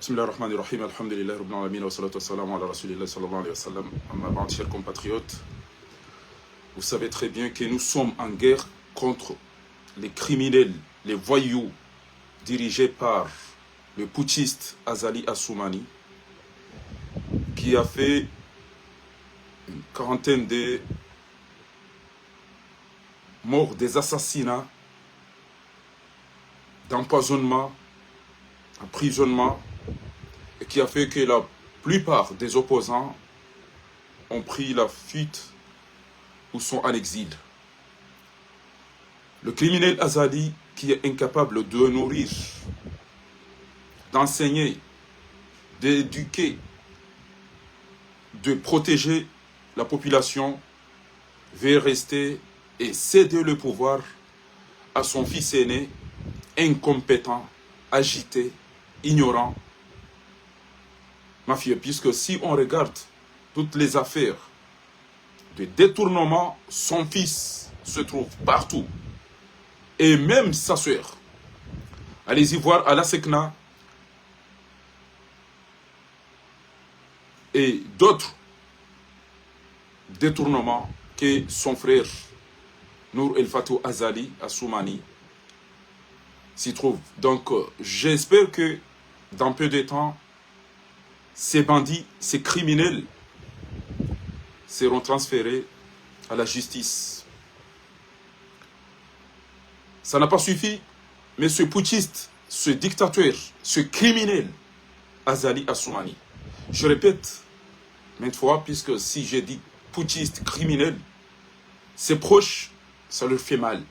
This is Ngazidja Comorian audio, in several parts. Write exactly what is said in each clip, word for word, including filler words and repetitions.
بسم الله الرحمن الرحيم. الحمد لله رب العالمين، والصلاة والسلام على رسول الله صلى الله عليه وسلم. أما بعد, chers compatriotes, vous savez très bien que nous sommes en guerre contre les criminels, les voyous dirigés par le putschiste Azali Assoumani, qui a fait une quarantaine de morts, des assassinats, d'empoisonnement, emprisonnement, et qui a fait que la plupart des opposants ont pris la fuite ou sont en exil. Le criminel Azali, qui est incapable de nourrir, d'enseigner, d'éduquer, de protéger la population, veut rester et céder le pouvoir à son fils aîné, incompétent, agité, ignorant, mafieux. Puisque si on regarde toutes les affaires de détournement, son fils se trouve partout. Et même sa sœur. Allez-y voir à la Secna et d'autres détournements que son frère Nour El Fatou Azali Assoumani s'y trouve. Donc, euh, j'espère que dans peu de temps, ces bandits, ces criminels seront transférés à la justice. Ça n'a pas suffi, mais ce putschiste, ce dictateur, ce criminel, Azali Assoumani, je répète maintes fois, puisque si je dis putschiste, criminel, ses proches, ça leur fait mal.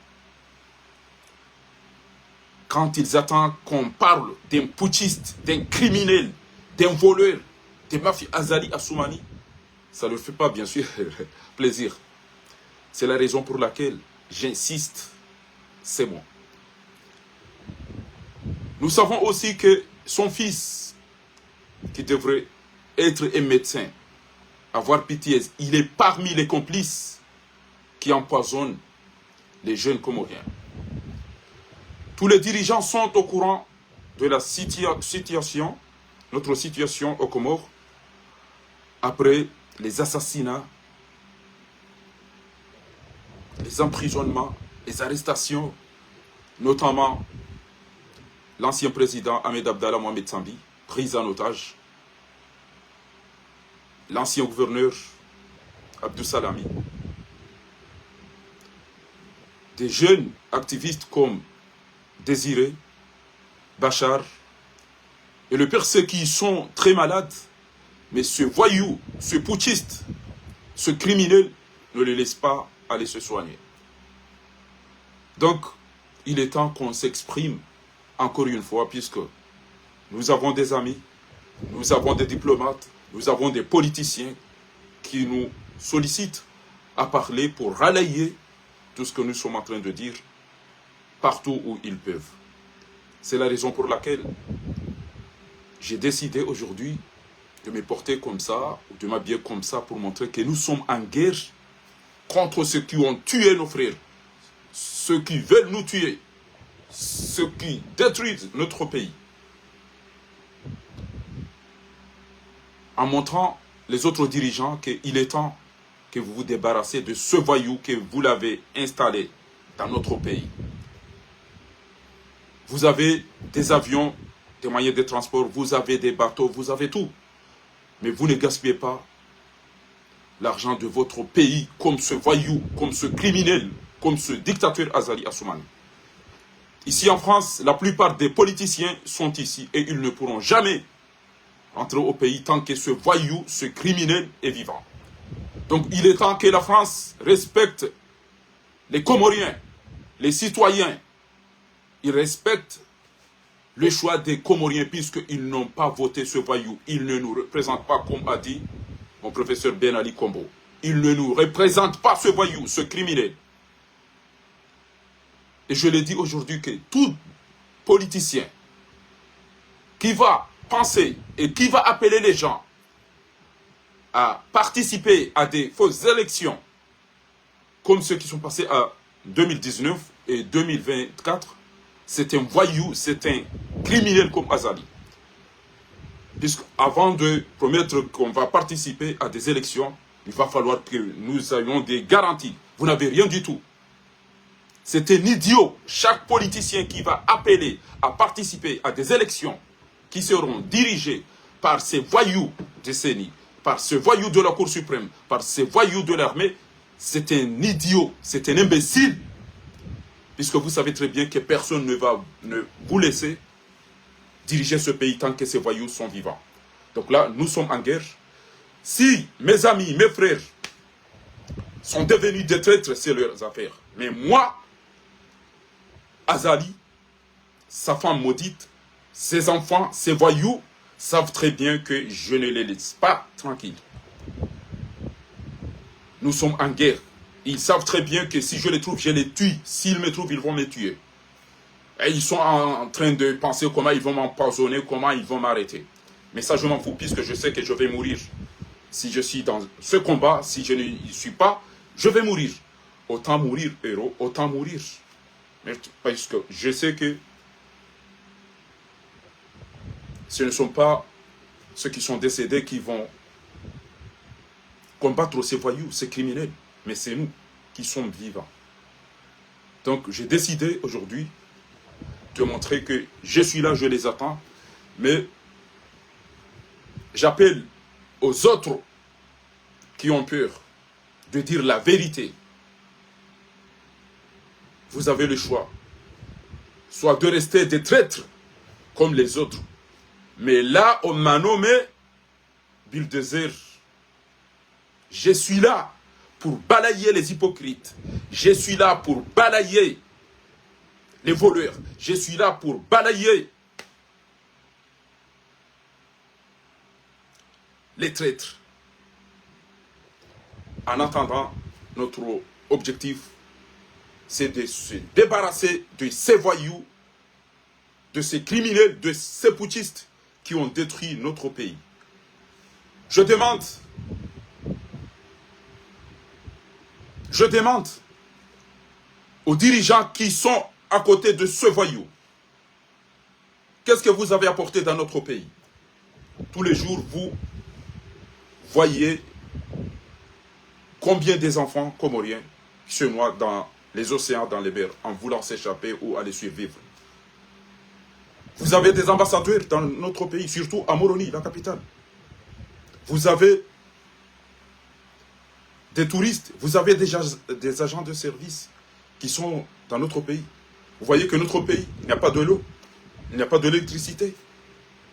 Quand ils entendent qu'on parle d'un putschiste, d'un criminel, d'un voleur, d'un mafieux, Azali Assoumani, ça ne leur fait pas, bien sûr, plaisir. C'est la raison pour laquelle j'insiste ces mots. Nous savons aussi que son fils, qui devrait être un médecin, avoir pitié, il est parmi les complices qui empoisonnent les jeunes Comoriens. Tous les dirigeants sont au courant de la situa-, situation, notre situation aux Comores, après les assassinats, les emprisonnements, les arrestations, notamment l'ancien président Ahmed Abdallah Mohamed Sambi, pris en otage, l'ancien gouverneur Abdou Salami, des jeunes activistes comme Désiré, Bachar, et le pire, c'est qu'ils sont très malades, mais ce voyou, ce putschiste, ce criminel ne le laisse pas aller se soigner. Donc, il est temps qu'on s'exprime encore une fois, puisque nous avons des amis, nous avons des diplomates, nous avons des politiciens qui nous sollicitent à parler pour relayer tout ce que nous sommes en train de dire partout où ils peuvent. C'est la raison pour laquelle j'ai décidé aujourd'hui de me porter comme ça, ou de m'habiller comme ça, pour montrer que nous sommes en guerre contre ceux qui ont tué nos frères, ceux qui veulent nous tuer, ceux qui détruisent notre pays, en montrant les autres dirigeants qu'il est temps que vous vous débarrassez de ce voyou que vous l'avez installé dans notre pays. Vous avez des avions, des moyens de transport, vous avez des bateaux, vous avez tout. Mais vous ne gaspillez pas l'argent de votre pays comme ce voyou, comme ce criminel, comme ce dictateur Azali Assoumani. Ici en France, la plupart des politiciens sont ici et ils ne pourront jamais rentrer au pays tant que ce voyou, ce criminel est vivant. Donc il est temps que la France respecte les Comoriens, les citoyens. Ils respectent le choix des Comoriens puisqu'ils n'ont pas voté ce voyou. Il ne nous représente pas, comme a dit mon professeur Ben Ali Kombo. Il ne nous représente pas, ce voyou, ce criminel. Et je le dis aujourd'hui que tout politicien qui va penser et qui va appeler les gens à participer à des fausses élections, comme ceux qui sont passés en deux mille dix-neuf et deux mille vingt-quatre, c'est un voyou, c'est un criminel comme Azali. Puisque avant de promettre qu'on va participer à des élections, il va falloir que nous ayons des garanties. Vous n'avez rien du tout. C'est un idiot. Chaque politicien qui va appeler à participer à des élections qui seront dirigées par ces voyous de ceni, par ces voyous de la Cour suprême, par ces voyous de l'armée, c'est un idiot, c'est un imbécile. Puisque vous savez très bien que personne ne va ne vous laisser diriger ce pays tant que ces voyous sont vivants. Donc là, nous sommes en guerre. Si mes amis, mes frères sont devenus des traîtres, c'est leurs affaires. Mais moi, Azali, sa femme maudite, ses enfants, ces voyous savent très bien que je ne les laisse pas tranquilles. Nous sommes en guerre. Ils savent très bien que si je les trouve, je les tue. S'ils me trouvent, ils vont me tuer. Et ils sont en train de penser comment ils vont m'empoisonner, comment ils vont m'arrêter. Mais ça, je m'en fous, puisque je sais que je vais mourir. Si je suis dans ce combat, si je n'y suis pas, je vais mourir. Autant mourir heureux, autant mourir. Mais parce que je sais que ce ne sont pas ceux qui sont décédés qui vont combattre ces voyous, ces criminels, mais c'est nous qui sommes vivants. Donc, j'ai décidé aujourd'hui de montrer que je suis là, je les attends, mais j'appelle aux autres qui ont peur de dire la vérité. Vous avez le choix. Soit de rester des traîtres comme les autres. Mais là, on m'a nommé Bulldozer. Je suis là pour balayer les hypocrites. Je suis là pour balayer les voleurs. Je suis là pour balayer les traîtres. En attendant, notre objectif, c'est de se débarrasser de ces voyous, de ces criminels, de ces putschistes qui ont détruit notre pays. Je demande, je demande aux dirigeants qui sont à côté de ce voyou, qu'est-ce que vous avez apporté dans notre pays ? Tous les jours, vous voyez combien des enfants comoriens se noient dans les océans, dans les mers, en voulant s'échapper ou aller survivre. Vous avez des ambassadeurs dans notre pays, surtout à Moroni, la capitale. Vous avez des touristes, vous avez des, des agents de service qui sont dans notre pays. Vous voyez que notre pays, il n'y a pas de l'eau, il n'y a pas d'électricité,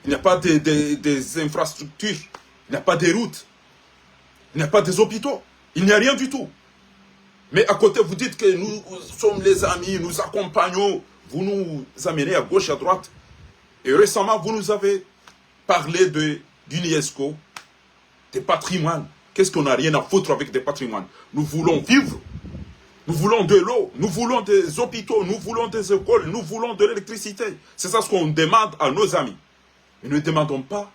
il n'y a pas de, de, des infrastructures, il n'y a pas des routes, il n'y a pas des hôpitaux, il n'y a rien du tout. Mais à côté, vous dites que nous sommes les amis, nous accompagnons, vous nous amenez à gauche, à droite. Et récemment, vous nous avez parlé de, d'UNESCO, des patrimoines. Qu'est-ce qu'on a rien à foutre avec des patrimoines ? Nous voulons vivre. Nous voulons de l'eau. Nous voulons des hôpitaux. Nous voulons des écoles. Nous voulons de l'électricité. C'est ça ce qu'on demande à nos amis. Mais ne demandons pas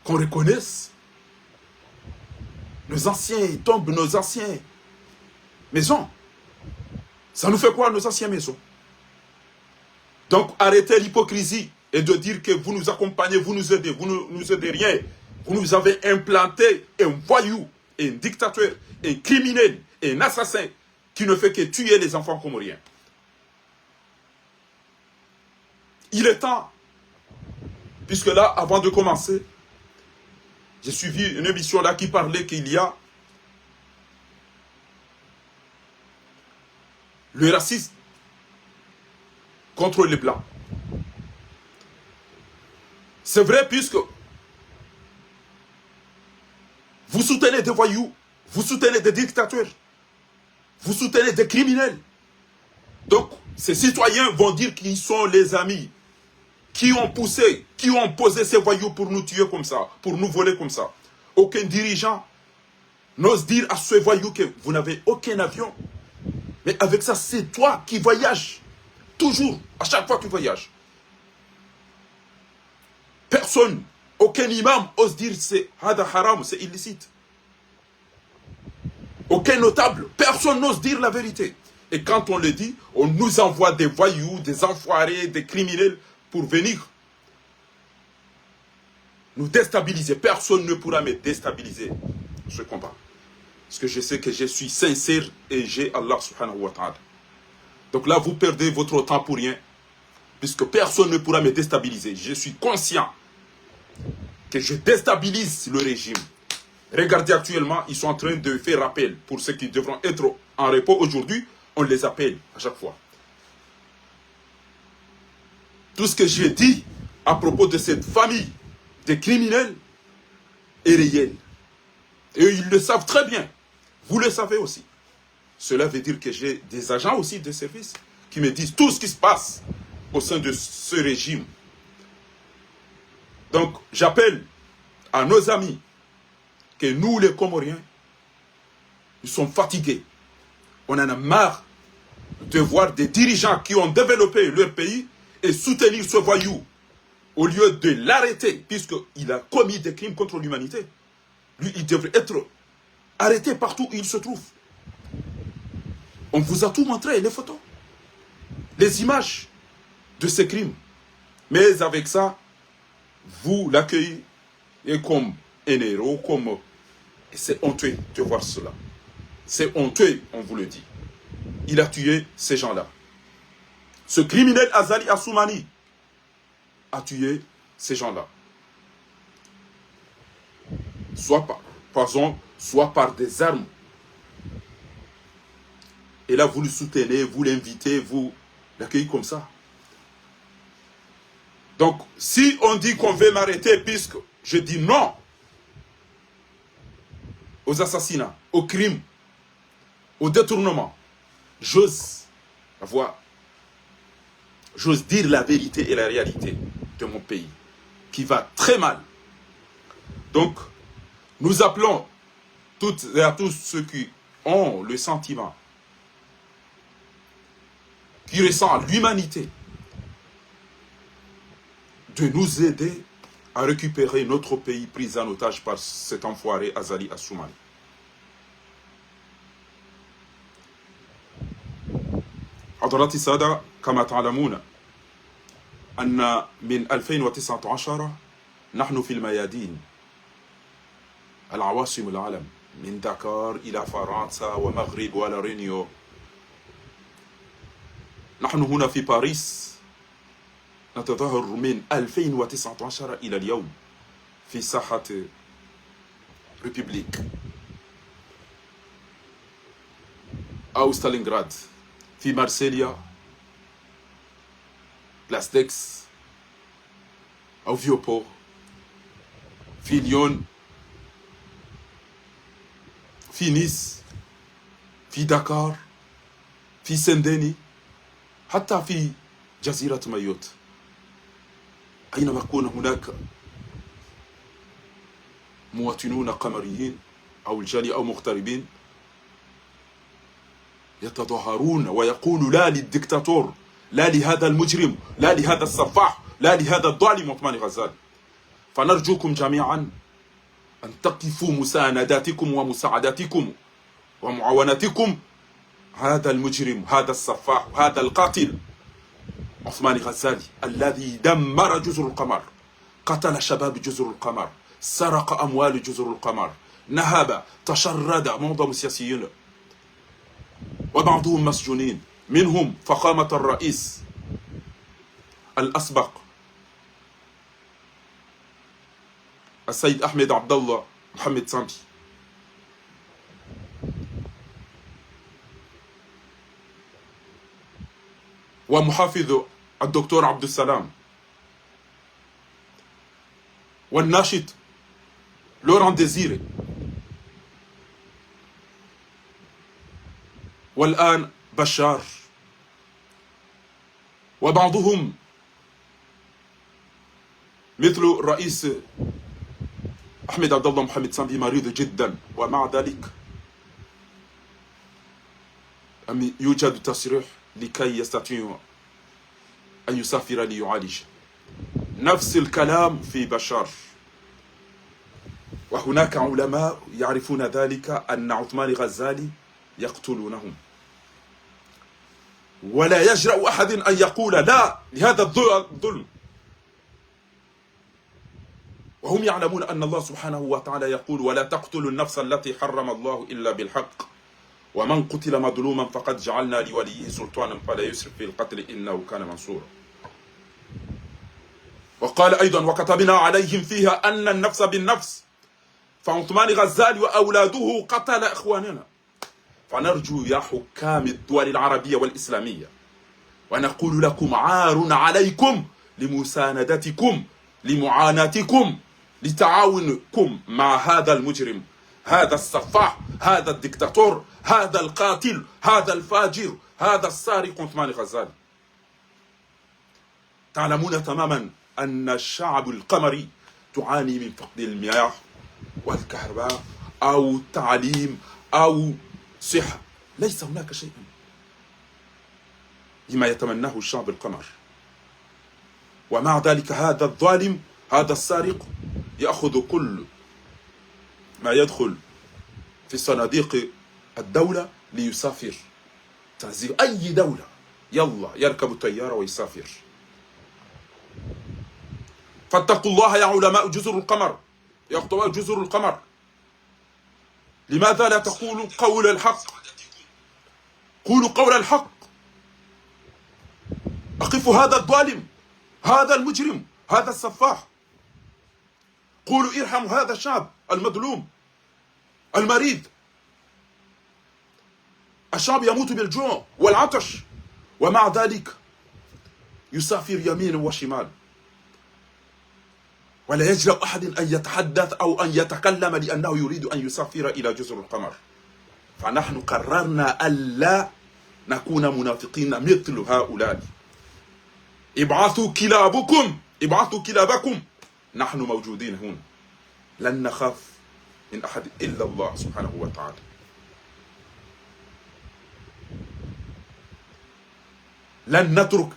qu'on reconnaisse nos anciens tombes, nos anciennes maisons. Ça nous fait quoi, nos anciennes maisons ? Donc, arrêtez l'hypocrisie et de dire que vous nous accompagnez, vous nous aidez, vous ne nous, nous aidez rien. Vous nous avez implanté un voyou, un dictateur, un criminel, un assassin qui ne fait que tuer les enfants comoriens. Il est temps, puisque là, avant de commencer, j'ai suivi une émission là qui parlait qu'il y a le racisme contre les Blancs. C'est vrai, puisque vous soutenez des voyous, vous soutenez des dictateurs, vous soutenez des criminels. Donc, ces citoyens vont dire qu'ils sont les amis qui ont poussé, qui ont posé ces voyous pour nous tuer comme ça, pour nous voler comme ça. Aucun dirigeant n'ose dire à ce voyou que vous n'avez aucun avion. Mais avec ça, c'est toi qui voyages. Toujours, à chaque fois tu voyages. Personne, aucun imam ose dire c'est hada haram, c'est illicite. Aucun notable, personne n'ose dire la vérité. Et quand on le dit, on nous envoie des voyous, des enfoirés, des criminels pour venir nous déstabiliser. Personne ne pourra me déstabiliser ce combat. Parce que je sais que je suis sincère et j'ai Allah subhanahu wa ta'ala. Donc là, vous perdez votre temps pour rien. Puisque personne ne pourra me déstabiliser. Je suis conscient que je déstabilise le régime. Regardez actuellement, ils sont en train de faire appel. Pour ceux qui devront être en repos aujourd'hui, on les appelle à chaque fois. Tout ce que j'ai dit à propos de cette famille de criminels est réel. Et ils le savent très bien. Vous le savez aussi. Cela veut dire que j'ai des agents aussi de service qui me disent tout ce qui se passe au sein de ce régime. Donc, j'appelle à nos amis que nous, les Comoriens, nous sommes fatigués. On en a marre de voir des dirigeants qui ont développé leur pays et soutenir ce voyou. Au lieu de l'arrêter, puisqu'il a commis des crimes contre l'humanité, lui, il devrait être arrêté partout où il se trouve. On vous a tout montré, les photos, les images de ces crimes. Mais avec ça, vous l'accueillez comme un héros, comme... Et c'est honteux de voir cela. C'est honteux, on vous le dit. Il a tué ces gens-là. Ce criminel Azali Assoumani a tué ces gens-là. Soit par poison, soit par des armes. Et là, vous le soutenez, vous l'invitez, vous l'accueillez comme ça. Donc, si on dit qu'on veut m'arrêter, puisque je dis non aux assassinats, aux crimes, au détournement, j'ose avoir, j'ose dire la vérité et la réalité de mon pays, qui va très mal. Donc, nous appelons toutes et à tous ceux qui ont le sentiment, qui ressentent l'humanité, de nous aider à récupérer notre pays pris en otage par cet enfoiré Azali Assoumani. حضرات السادة، كما تعلمون أن من ألفين وتسعة عشر نحن في الميادين، العواصم العالم، من دكار إلى فرنسا ومغرب ولا رينيو. نحن هنا في باريس نتظاهر من ألفين وتسعة عشر إلى اليوم في ساحة ريبوبليك أو ستالينغراد، في مارسيليا، بلاستكس، أو فيوبو، في ليون، في نيس، في دكار، في سان ديني، حتى في جزيرة مايوت. أينما كان هناك مواطنون قمريين أو الجالية أو مغتربين، يتظاهرون ويقولوا: "لا للدكتاتور، لا لهذا المجرم، لا لهذا السفاح، لا لهذا الظالم عثمان غزالي". فنرجوكم جميعا أن تقفوا مسانداتكم ومساعداتكم ومعاوناتكم هذا المجرم، هذا السفاح، هذا القاتل عثمان غزالي الذي دمر جزر القمر، قتل شباب جزر القمر، سرق أموال جزر القمر، نهب، تشرد معظم السياسيين وبعضهم مسجونين، منهم فخامة الرئيس الأسبق السيد أحمد عبد الله محمد سامبي، ومحافظ الدكتور عبد السلام، والناشط لوران ديزيري، والآن بشار، وبعضهم مثل الرئيس أحمد عبد الله محمد سامبي مريض جدا، ومع ذلك أم يوجد تصريح لكي يستطيع أن يسافر ليعالج. نفس الكلام في بشار. وهناك علماء يعرفون ذلك أن عثمان غزالي يقتلونهم. ولا يجرأ أحد أن يقول لا لهذا الظ-، الظلم. وهم يعلمون أن الله سبحانه وتعالى يقول: "ولا تقتلوا النفس التي حرم الله إلا بالحق، ومن قتل مظلوما فقد جعلنا لوليه سلطانا فلا يسرف في القتل إنه كان منصورا." وقال أيضا: "وكتبنا عليهم فيها أن النفس بالنفس، فعثمان غزالي وأولاده قتل إخواننا." فنرجو يا حكام الدول العربية والإسلامية، ونقول لكم: عار عليكم لمساندتكم لمعاناتكم، لتعاونكم مع هذا المجرم، هذا السفاح، هذا الدكتاتور، هذا القاتل، هذا الفاجر، هذا السارق عثمان غزالي. تعلمون تماما أن الشعب القمري تعاني من فقد المياه والكهرباء أو تعليم أو صحة، ليس هناك شيء بما يتمناه الشعب القمر. ومع ذلك هذا الظالم، هذا السارق يأخذ كل ما يدخل في صناديق الدولة ليسافر، تنزيل أي دولة، يلا يركب الطيارة ويسافر. فاتقوا الله يا علماء جزر القمر، يا خطباء جزر القمر، لماذا لا تقولوا قول الحق؟ قولوا قول الحق. أقفوا هذا الظالم، هذا المجرم، هذا السفاح. قولوا ارحموا هذا الشعب المظلوم المريض. الشعب يموت بالجوع والعطش، ومع ذلك يسافر يمين وشمال، ولا يجرؤ أحد أن يتحدث أو أن يتكلم لأنه يريد أن يسافر إلى جزر القمر. فنحن قررنا ألا نكون منافقين مثل هؤلاء. ابعثوا كلابكم، ابعثوا كلابكم، نحن موجودين هنا، لن نخاف من أحد إلا الله سبحانه وتعالى. لن نترك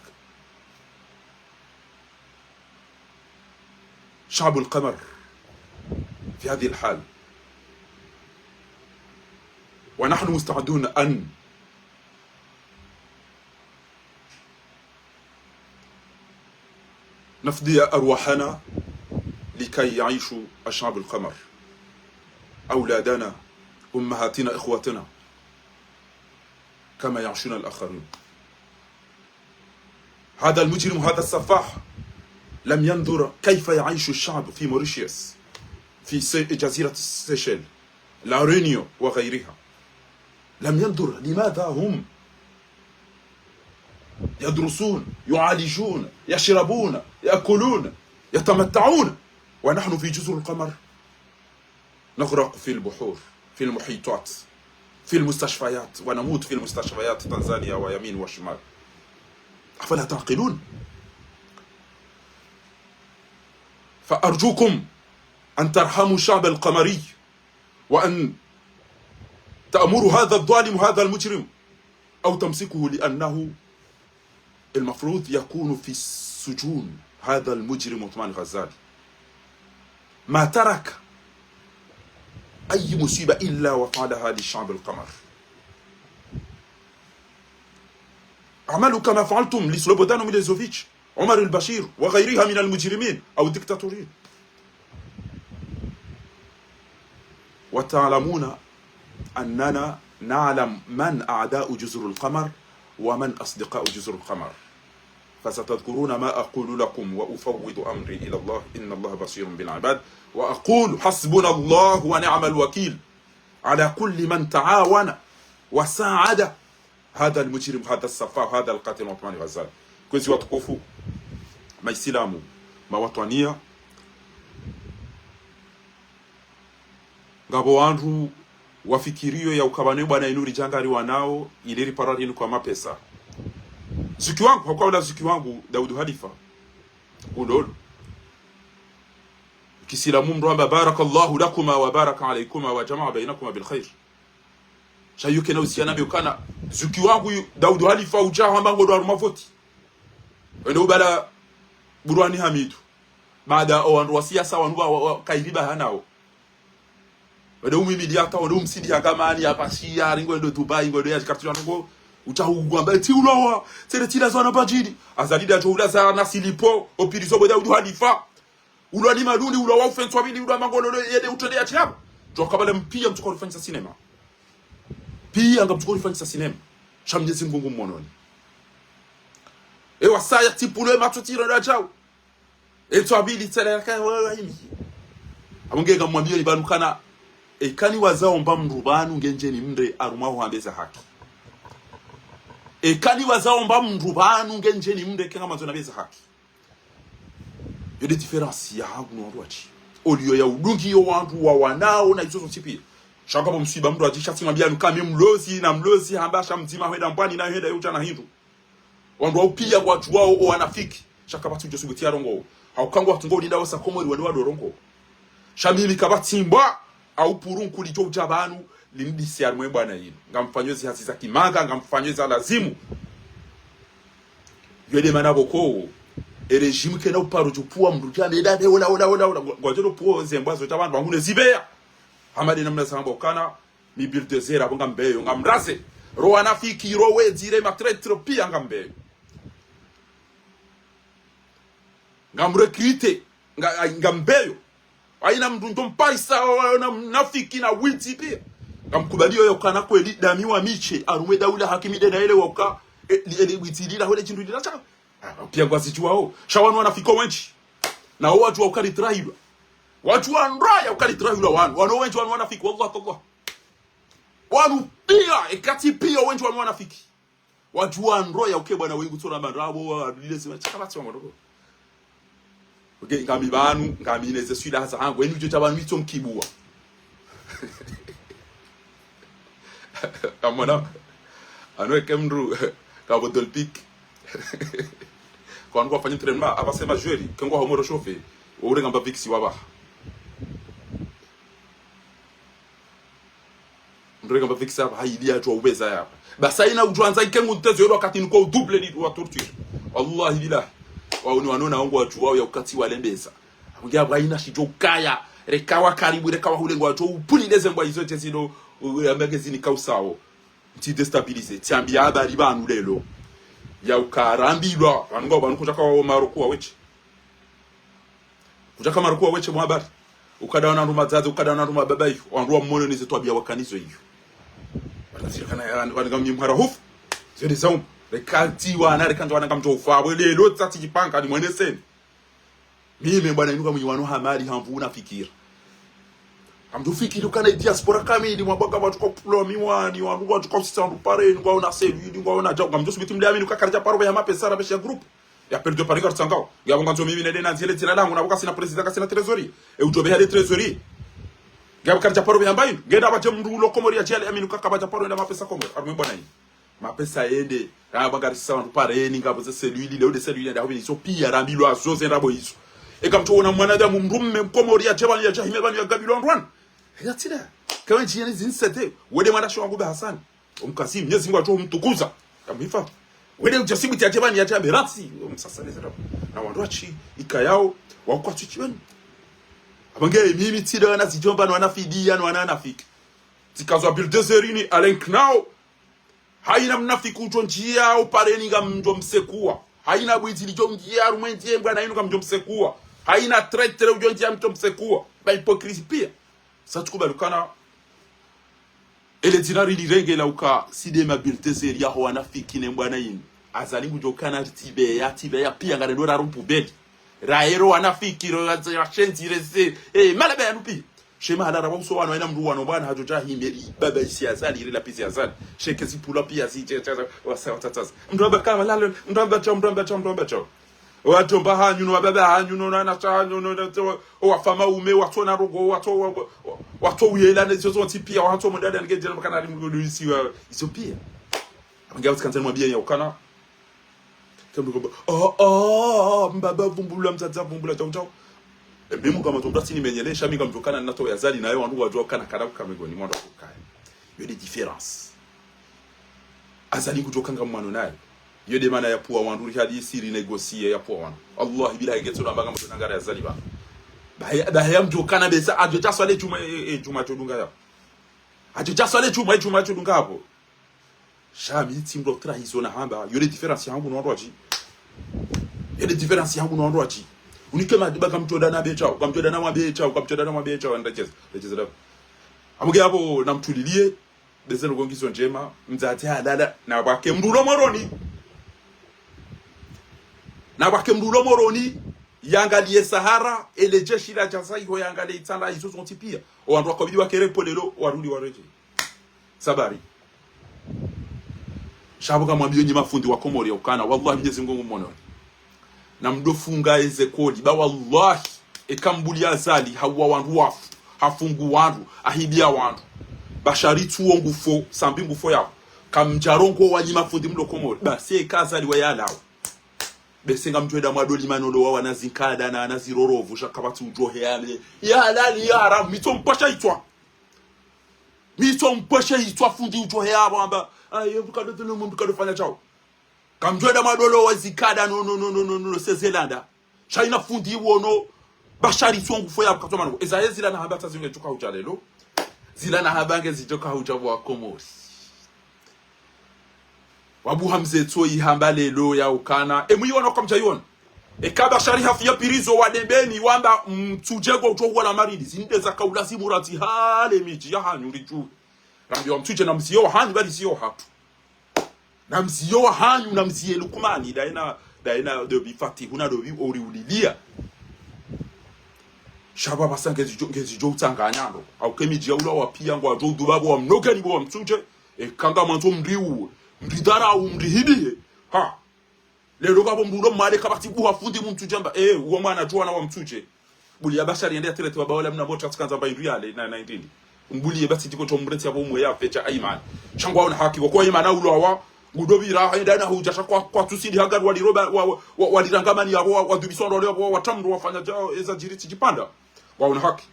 شعب القمر في هذه الحال، ونحن مستعدون أن نفدي أرواحنا لكي يعيش الشعب القمر، أولادنا، أمهاتنا، إخوتنا، كما يعيشون الآخرون. هذا المجرم، هذا السفاح لم ينظر كيف يعيش الشعب في موريشيوس، في سي-، جزيرة السيشيل، لا ريونيون وغيرها. لم ينظر لماذا هم يدرسون، يعالجون، يشربون، يأكلون، يتمتعون، ونحن في جزر القمر نغرق في البحور، في المحيطات، في المستشفيات، ونموت في المستشفيات، تنزانيا ويمين وشمال. أفلا تعقلون؟ فأرجوكم أن ترحموا الشعب القمري، وأن تأمروا هذا الظالم، هذا المجرم، أو تمسكوه، لأنه المفروض يكون في السجون هذا المجرم عثمان غزالي. ما ترك أي مصيبة إلا وفعلها للشعب القمر. اعملوا كما فعلتم لسلوبودان ميلوزوفيتش، عمر البشير وغيرها من المجرمين أو الدكتاتورين. وتعلمون أننا نعلم من أعداء جزر القمر ومن أصدقاء جزر القمر، فستذكرون ما أقول لكم وأفوض أمري إلى الله إن الله بصير بالعباد، وأقول حسبنا الله ونعم الوكيل على كل من تعاون وساعد هذا المجرم، هذا السفاح، هذا القاتل عثمان غزالي. Kwezi watukufu, maisilamu, mawatwaniya, ngapvo wandru wafikiriyo ya ukaya ne bwana inu ridjanga riwanao, ile ripara rinu kwa mapesa. Zuki wangu, hakuwa ula zuki wangu, Daudu Halifa. Ulolo. Kisilamu mndru hamba: "بارك الله لكما وبارك عليكما وجمع بينكما بالخير." Sha yuke na usiana mbe ukana, zuki wangu yu, Daudu Halifa udja hamba ngodo harumwa voti. Wende ubala Burwani Hamidu. Baada o wandru wa siasa wanu wa, wa, wa, kairiba hanao. Wende umwimidi hata, wende umsidi hangamani, hapvasiya, ringo endo Dubai, ngo endo ya jikartu ya nungo. Udja hugwamba, eti ulawa, tsere tila zwana badjidi. Azali ndadjo ula za nasilipo, opirizo bo Daudu Halifa. Ulwa ni malundi, ulwa wa ufe ntswa mbili, ulwa mangololo, yende utrende ya tsi yapvo. Djo kabala mpiya mtsuko rifanyisa sinema. Piya ngamtsuko rifanyisa sinema. Sha Mnyezi Mngu ngu mwononi. E wasaya tsipulwe matso tsiro nda djau. E ntswa mbili tsela yaka wa, wa imi. Abo nge ngamwambiyo ni pvanu kana, eka ni wazao mba mndru pvanu ngendjeni mre harumwa uhambe za haki. Eka ni wazao mba mndru pvanu ngendjeni mre kenga mandzo na be za haki. Yo nde différence ya hangu no wandru watsi. Oliyo ya udungi yo wandru wa wanao na izo zontsi piya. Sha kapvo mswiba mndru watsi sha tsimwambiya nuka mi mlozi na mlozi hamba sha mdzima hwenda mbwani na hwenda yo udja na hindru. Wandru wao piya ngwadjuwao o wanafiki. Sha kapvatsi udjo subuti ya rongowa. Hauka ngwatsungo ulinda wasa Komori wende wado rongowa. Sha mimi kapvatsi mbwa, au puru nkulidjo udja pvanu, linidisi harumwe mbwana yinu. Ngamfanyo zi hazi za kimanga, ngamfanyo za lazimu. Yo nde mana pvoko, e régime kena uparo djupvuwa mndru dja meda, be, ola, ola, ola, ola. Ngwa, ngwadjo dopvuwa ze mbwa zo dja pvanu, pvangu ne zibeya. Hama nde namna zamba ukana, mi bulldozer, abo ngambeyo, ngamraze. Ro wanafiki, ro wedzi, re matraitre, piya ngambeyo. Ngamrecruter, nga, ngambeyo. Hayina mndru ndjo mparisa, na mnafiki, na wedzi piya. Ngamkubaliyo yo kana kweli, dami wa miche, harumwe daula hakimi nde na ele wauka, e, li, ele wedzi lila, hwele shindru lila, sha. Ah, piya ngwazidjuwao. Sha wanu wanafiki wendji. Na wo wadjuwa uka ritrahilwa. Wadjuwa ndro ya uka ritrahilwa wanu. Wanu wendji wanu wanafiki, wallah, tallah. Wanu piya, e katsi piya wendji wanu wanafiki. Wadjuwa ndro ya uke bwana wengu tsona mba ndrabo, wa, lile zima, tsaka batsi wa motoko. Okay, ngami pvanu, ngami neze swila za hangu, eni udjo dja pvanu mitso mkibuwa. Kamona, ano eke mndru, kabo dolpik. Kwa nukwa fanyi trema, aba sema jweri, kengwa homoro shofe, wa ure ngamba viksi waba. Mndru eka mba viksi apva, hayidi ya djuwa ubeza ya apva. Basi hayina udjuwa ndza ike ngu ntezo yolo wakati niko udouble ni wa torture. Wallahi billahi. Wao ni wanona wangu wadjuwa ya ukati walembeza. Nge apva hayina shidjo ukaya. Reka wa karibu, reka wa hule ngwadjo upvuni leze mbwa izo tezino, u, ya magazine kausao. Ntsi déstabilisé. Tsiambiya habari pvanu lelo. Ya uka rambilwa. Pvanu nga, pvanu kudjaka wa Maroku wa wetsi. Kudjaka Maroku wa wetsi mwa habari. Ukada wana ndru madzadze, ukada wana ndru mababa iyo. Wandru wa mwono nize twabiya wakanazo iyo. Wanazirikana ya, wani, wani ngami mhara hufu. Zio nde zaumu. Reka ntsi wana, reka ndjo wana ngamdjo ufa. Pvwe lelo tsatsi djipanga, ni mwene seni. Mimi bwana inuka mwenyi wanu hamali hamvu unafikira. Hamdjo fikiri ukana diaspora kamili, mwabaka wandru kwa kupvula miwani, wandru wandru kwa usisa wandru pareni, ngwaona selu, ili ngwaona djau. Ngamdjo subiti mle amini uka karidja paro ya mapesa, rabesha groupe. Ya perdu pari karitsangao. Ya bonga ndzo mimi nende nandziele dzina langu, na boka sina président, kasina trésorier. E udjo beha le trésorier. Ya boka karidja paro beha mbayi. Ngenda badje mndru ulo Komori ya djele, amini uka kabadja paro enda mapesa Komori. Harumwe bwana yi. Mapesa yende. Ya boka risisa wandru pareni, ngapvo ze cellule, leo nde cellule, nda hobini izo piya, rambilwa zo, ze ndrabo izo. Eka mtsuona mwanadamu mndru mme Mkomori ya dje pvanu ya djahime pvanu ya gabilwa ndrwana. Ya tsida. Kawe ndjiyeni zinsete. Wende mwanashe wangu be Hasani. Omkazi, Mnyezi Mngu atso umtukuza. Yamuhifadhwi. Wende udja sibuti ya dje pvanu ya djambe ratsi. Omsasa neze ndrabo. Na wandru watsi, ikayao, wakwatsu tsi pvanu. Aba nge mimi tsida wana zidjomba, no wana fidiya, no wana nafiki. Tsikazwa bulldozer ni, Alain Knao. Hayina mnafiki udjo ndjiya, upareni ngamdjo msekuwa. Hayina bwidzi lidjo ndjiya, harumwe ndjiye mbwana yinu ngamdjo msekuwa. Hayina traitre udjo ndjiya ngamdjo msekuwa. Ba hypocrisie piya. Sa tsukubali ukana. Ele dzina rilirenge la uka side ma bulldozer yaho wanafiki ne mbwana yinu. Azali ngudjo kana tibeya, tibeya piya ngarendo raru poubelle. Raero wanafiki, ro, ra, ra, shenzi, rese. Eh, mala beya nupi. She mahala rawa uso wanu, hayina mndru wanu bwana hadjo djahime, li, baba isi Azali, ri lapisi Azali. She kezi pvula piya zi, dje, dje, dje, wasa, wasa, wasa. Mndru amba kama lalo, mndru amba djau, mndru amba djau, mndru amba djau. Wadjomba hanyu, no wababa hanyu, no wanashe hanyu, no, no, no, o wafama ume, watso na rogo, watso, wa, wa, wa, watso uyela, ne izo zontsi piya, watso mwenda nge djela makana ali mndru luisi wa, izo piya. Nge utsikandzani mwambiye ya ukana. Kemdu kobo, oh, oh, oh, mbaba vumbula, mdzadze vumbula, djau, djau. Embe munga matomda tsini menyele, sha mi ngamdjo kana nato ya Azali nayo, wandru wadjo kana kana kukamegoni, mwandru kukaya. Yo nde différence. Azali ngudjo kanga mwano nayo. Yo nde mana ya pvuwa wandru, ri hadi siri négocier ya pvuwa wandru. Wallahi billahi ngetso namba ngamdjo nangara ya Azali ba. Ba ya, ba ya mdjo kana besa, adjo dja swale djumwa, e, e, djumwa tsodunga ya. Adjo dja swale djumwa, e, djumwa tsodunga apvo. Sha mi tsi mndru trahison na hamba, yo nde différence yahangu no wandru watsi. Yo nde différence yahangu no wandru watsi. Unike madiba kamtsoda na beshao, kamtsoda na mabeshao, kamtsoda na mabeshao, ndacheza, ndacheza daba. Amuge apvo namtulilie, bese nuko ngizo ndjema, mdzadze halala, na pvwake mdru ulo Moroni. Na pvwake mdru ulo Moroni, yangalie Sahara, ele jeshi la djaza iho yangalie itsandra izo zontsi pia. O wandru wakabidi wakere polelo, warudi waredjei. Sabari. Sha pvo ngamwambiyo nyi mafundi wa Komori ya ukana, wallahi Mnyezi Mngu ngumwononi. Namdofunga eze koli, ba wallahi, eka Mbuli Azali, hauwa wandru wafu, hafungu wandru, ahibiya wandru. Bashari tsuwo ngufo, Sambi ngufo yapvo. Kamdjarongowa nyi mafundi mlo Komori, basi eka Azali wa yalawa. Bese ngamdjweda mwadoli manolo wa wana zinkada na wana zirorovu, sha kapvatsi udjohe yale. Ya halali, ya haramu, mitso mpasha itswa. Mitso mpasha itswa fundi udjohe yapvo amba. Aye, mdru kado dhulumu, mdru kado fanya shao. Kamdjweda mwadolo wa zikada no, no, no, no, no, no, no, sezelanda. Sha ina fundi wono, bashari tsuwo ngufo yapvo katsoma no. Eza ye zila nahamba tsa zinge djoka hudja lelo. Zila nahamba nge zidjoka hudja pvo wa Komori. Wabuha mze tso ihamba lelo ya ukana. E mwiwona kamdja iwona. Eka bashari hafu ya pirizo wa Dembeni wamba mtsudje ngo utso wala maridi. Zinde za kaula zimuradzi hale midji ya hanyu ridju. Rambiwa mtsudje na mziyo wa hanyu bali ziyo hatru. Na mziyo wa hanyu na mziye Lukumani. Daina, daina dobi Fatihu na dobi ori ulilia. Sha pvapvasa ngezidjo, ngezidjo utsanganya ndo. Auke midji ya ula wa pia ngwadjo uduba pvo wa mnogeni pvo wa mtsudje. Eka ngamwandzo mriuwe. Mridharau, mrihibihe. Ha. Lelo kapvo mdru ulo mwade kapvatsi buha fundi mtsudje amba. Eh, uwo mwana djuwa na wa mtsudje. Mbuli ya bashari yende ya terete wa baola mna mbocha tsikandza mba indru yale na, na indini. Mbuli ye basi tiko tso mrentsi yapvo umwe ya fecha aimani. Sha ngwaona haki, wa kwa imana ulo wa, ngudobira, haenda na hudja sha kwa, kwa tusidi hagari waliroba, wa, wa, wa, walirangamani yapvo, wa, wadubiswa ndo yapvo, wa tamru wafanya djao, eza djiri tsidjipanda. Waona haki.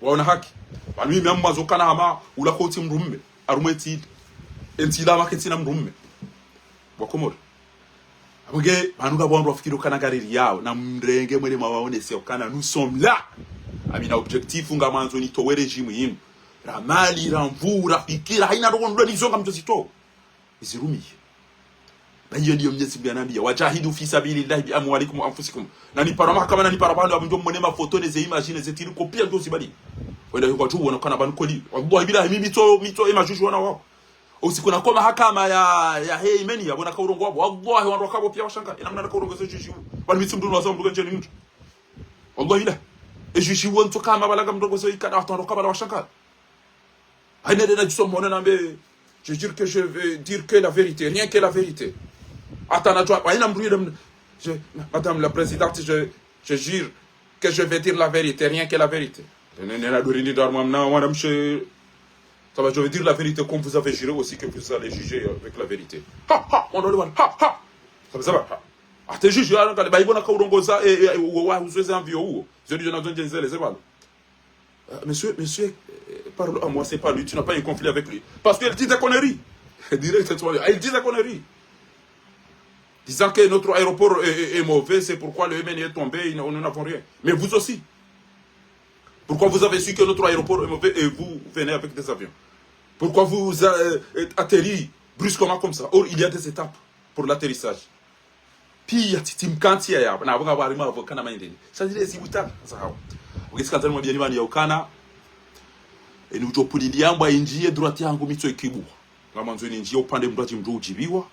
Waona haki. Pvanu mimi amwazo kana hama, ula kotsi mdrume, harumwa entsi ile. Entsi ila make ntsina mdrume. Wa Komori. Apvo nge, pvanu ngapvo wandru wafikiri ukana ngariri yao, na mrenge mwele mwawaonese ukana, nous sommes là. Amina objectif ngamwandzo nitowe régime inu. Ra mali, ra nvu, ra fikira, haina ndrongo ndro nizo ngamdjo zitowa. Izirumiye. Ba iyo ndiyo Mnyezi Mngu yanambiya, وجاهدوا في سبيل الله بأموالكم وأنفسكم. Na nipara mahakama, na nipara pvanu, apvo ndjo mwone mafoto, ne ze image, ne ze tiri, kopia ndjo zibali. Wenda yuko tu wona kana pvanu koli. Wallahi billahi, mi mitso, mitso image uju wona wao. Usiku na koma hakama ya, ya he imeni ya, bona kaurongo wapvo. Wallahi, wandru wakapvo pia washanga. Ina mna kaurongo ze juju. Pvanu mitsi mdru waza mdru nge ndjeni mdru. Wallahi billahi. E juju wo ntso kama balaga mdru waza ikana, wandru wakapvo washanga. Haina dena djuso mwana nambe, je jure que je vais dire que la vérité, rien que la vérité. Attends, tu vois, haina mdru yule, je, Madame la Présidente, je, je jure que je vais dire la vérité, rien que la vérité. Ne, ne, na dori ni dar mwana, mwana mshe. Ça va, je vais dire la vérité comme vous avez juré aussi que vous allez juger avec la vérité. Ha, ha, on doit le voir, ha, ha. Ça va, ça va, ha. Ate juge, ya, kale, ba, ibona kaurongoza, eh, eh, wa, wa, uzweze envio uo. Zodi jona zonje nzele, c'est pas. Euh, monsieur, monsieur, euh, parle à moi, c'est pas lui, tu n'as pas un conflit avec lui. Parce qu'il dit des conneries. Direct, c'est toi. Il dit des conneries. Disant que notre aéroport est, est, est mauvais, c'est pourquoi le M N est tombé, il n'a- nous n'avons rien. Mais vous aussi. Pourquoi vous avez su que notre aéroport est mauvais et vous venez avec des avions ? Pourquoi vous euh, euh, atterrissez brusquement comme ça ? Or, il y a des étapes pour l'atterrissage. Pia titi mkantsi ya yapvo, na apvo ngapvo harumwa apvo kana maendeni. Sa zile zibuta, sa hawo. Ukitsikandza nimwambiyeni pvanu ya ukana, eni udjo pulili yambwa indjiye droite yangu mitso ikibuwa. Ngamwandzo eni ndjiye upvande mdru adji mdru udjibiwa.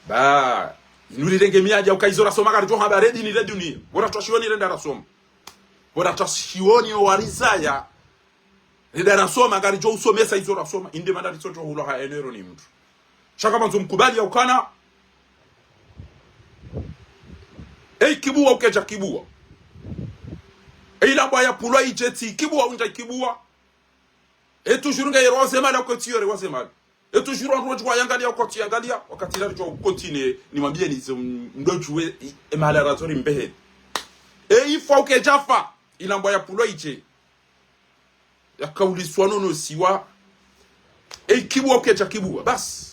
Ba, inu rirenge miadja uka izo rasoma karidjo hamba redi ni redi ni. Bora twashioni renda rasoma. Bora twashioni warizaya. Renda rasoma, ngaridjo usomesa izo rasoma. Inde mana ritso djo hulwa ha enero ni mdru. Sha ngamwandzo mkubali ya ukana. E ikibuwa ukedja kibuwa. E ilambwa ya pulwa idje tsi ikibuwa undja ikibuwa. E toujours nge yero waze mali, uke tsi yore waze mali. E toujours wandru wadji wayangalia, uke tsi yangalia, wakati ila ridjo continuer, nimwambiyeni izo m-, mdru djuwe, i-, e mali razo ri mbeheni. E ifa ukedja fa, ilambwa ya pulwa idje. Yakauliswa nono siwa. E ikibuwa ukedja kibuwa, basi.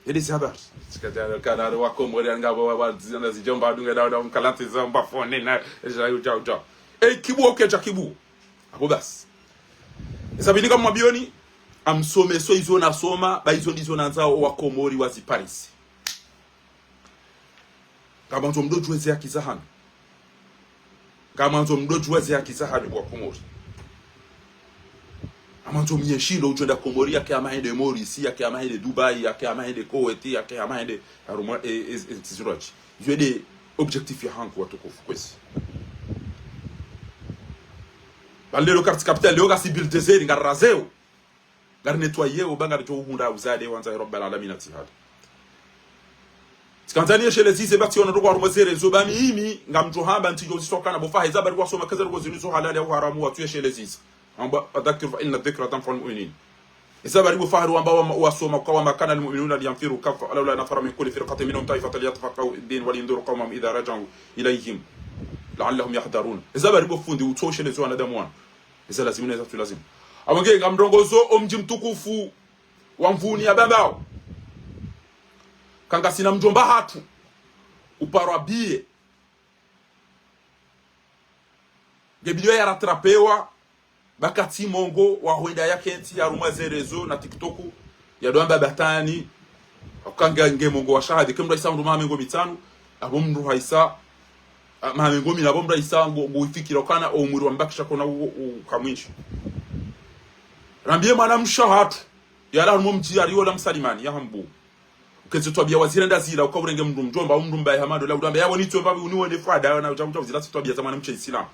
Yele zi habari. Tsikadja kanari wa Komori ngapvo wa, wa, zina zijomba dunga da, da, mkalanti zomba fone na, ja, ja, ja. E ikibuwa ukedja kibuwa. Apvo basi. Eza pvili ngamwambiyoni, amsomese izo nasoma, ba izo ndizo nandzao wa Komori waziparise. Ngamwandzo mdodjuwe ze haki zahanyu. Ngamwandzo mdodjuwe ze haki zahanyu wa Komori. Ngamwandzo mnye shindo udjo enda Komori, yake hama hende Maurice, yake hama hende Dubai, yake hama hende Kuwait, yake hama hende harumwa, e, e, e, ntsi zindji. Iyo nde objectif yahangu watukufu kwezi. Ba leo quartier capitale, leo ngasi bulldozer, ngarazeo. Ngari nettoyer, o ba ngaridjo uhundra uzade wandza ya Rabbal Alamin atihada. Tsikandza ni yeshelezi ze ba tsiona ndo kwa harumwa ze réseaux, ba mimi ngamdjo hamba ntsidjo zisokana, bo fahe za bari wasoma kaza ndo zinu zo halali au haramu, watsu yeshelezi. Amba, فذكر فإن الذكرى تنفع المؤمنين. Eza bari bo fahe wamba wa, wasoma kwa وما كان المؤمنون لينفروا كافة فلولا نفر من كل فرقة منهم طائفة ليتفقهوا في الدين ولينذروا قومهم إذا رجعوا إليهم لعلهم يحذرون. Eza bari bo fundi utso yeshelezi wanadamu wanu. Eza lazimu na eza tsi lazimu. Abo nge ngamrongozo o mdji mtukufu wa Mvuni ya Bambao. Kangasina mdjomba hatru uparwa biye. Nge bidiyo ya rattrapewa, ba katsi mongo wa hwenda ya kentsi harumwa ze réseaux na TikTok, ya dwamba batani, ukanga nge mongo wa shahadi, ke mdru haisa mdru maha mengo mitsanu, abo mdru haisa, a, maha mengo mina, abo mdru haisa ngo, ngo ifikira ukana o umuri wa mbakisha kona u, u, uka mwindji. Rambiye mwana mshe hatru, yalawa harumwa mdji yaliyo la msalimani, ya hambu. Uka ze twabiya wazirenda zila, uka urenge mdru mdjomba, au mdru mbaye hama ndo la, udjwamba, yabo nitso mbabi, uniwone fwada, na udja, udja uzila ze twabiya za mwana mshe Islam.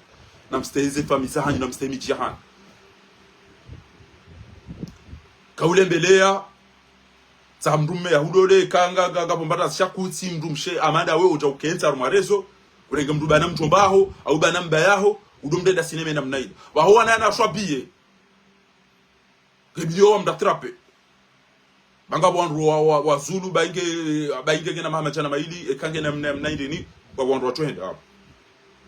Na mstehi ze famiyi zahanyu, na mstehi midji yahanyu. Ka ulembeleya, za mdru mme ya hudole, ka nga, nga, nga pombata sha kutsi mdru mshe, amanda we udja ukentsi harumwa réseau, urenge mdru bana mdjomba haho, au bana mbaye haho, udo mrenda sinema namna ile. Waho wana na shwabiye. Nge bidiyo wa mrattrape. Ba ngapvo wandru wa, wa, wa zulu, ba inge, ba inge ngena maha madjana mayili, eka ngena mna, mna indrini, ba wandru watsu henda, abo.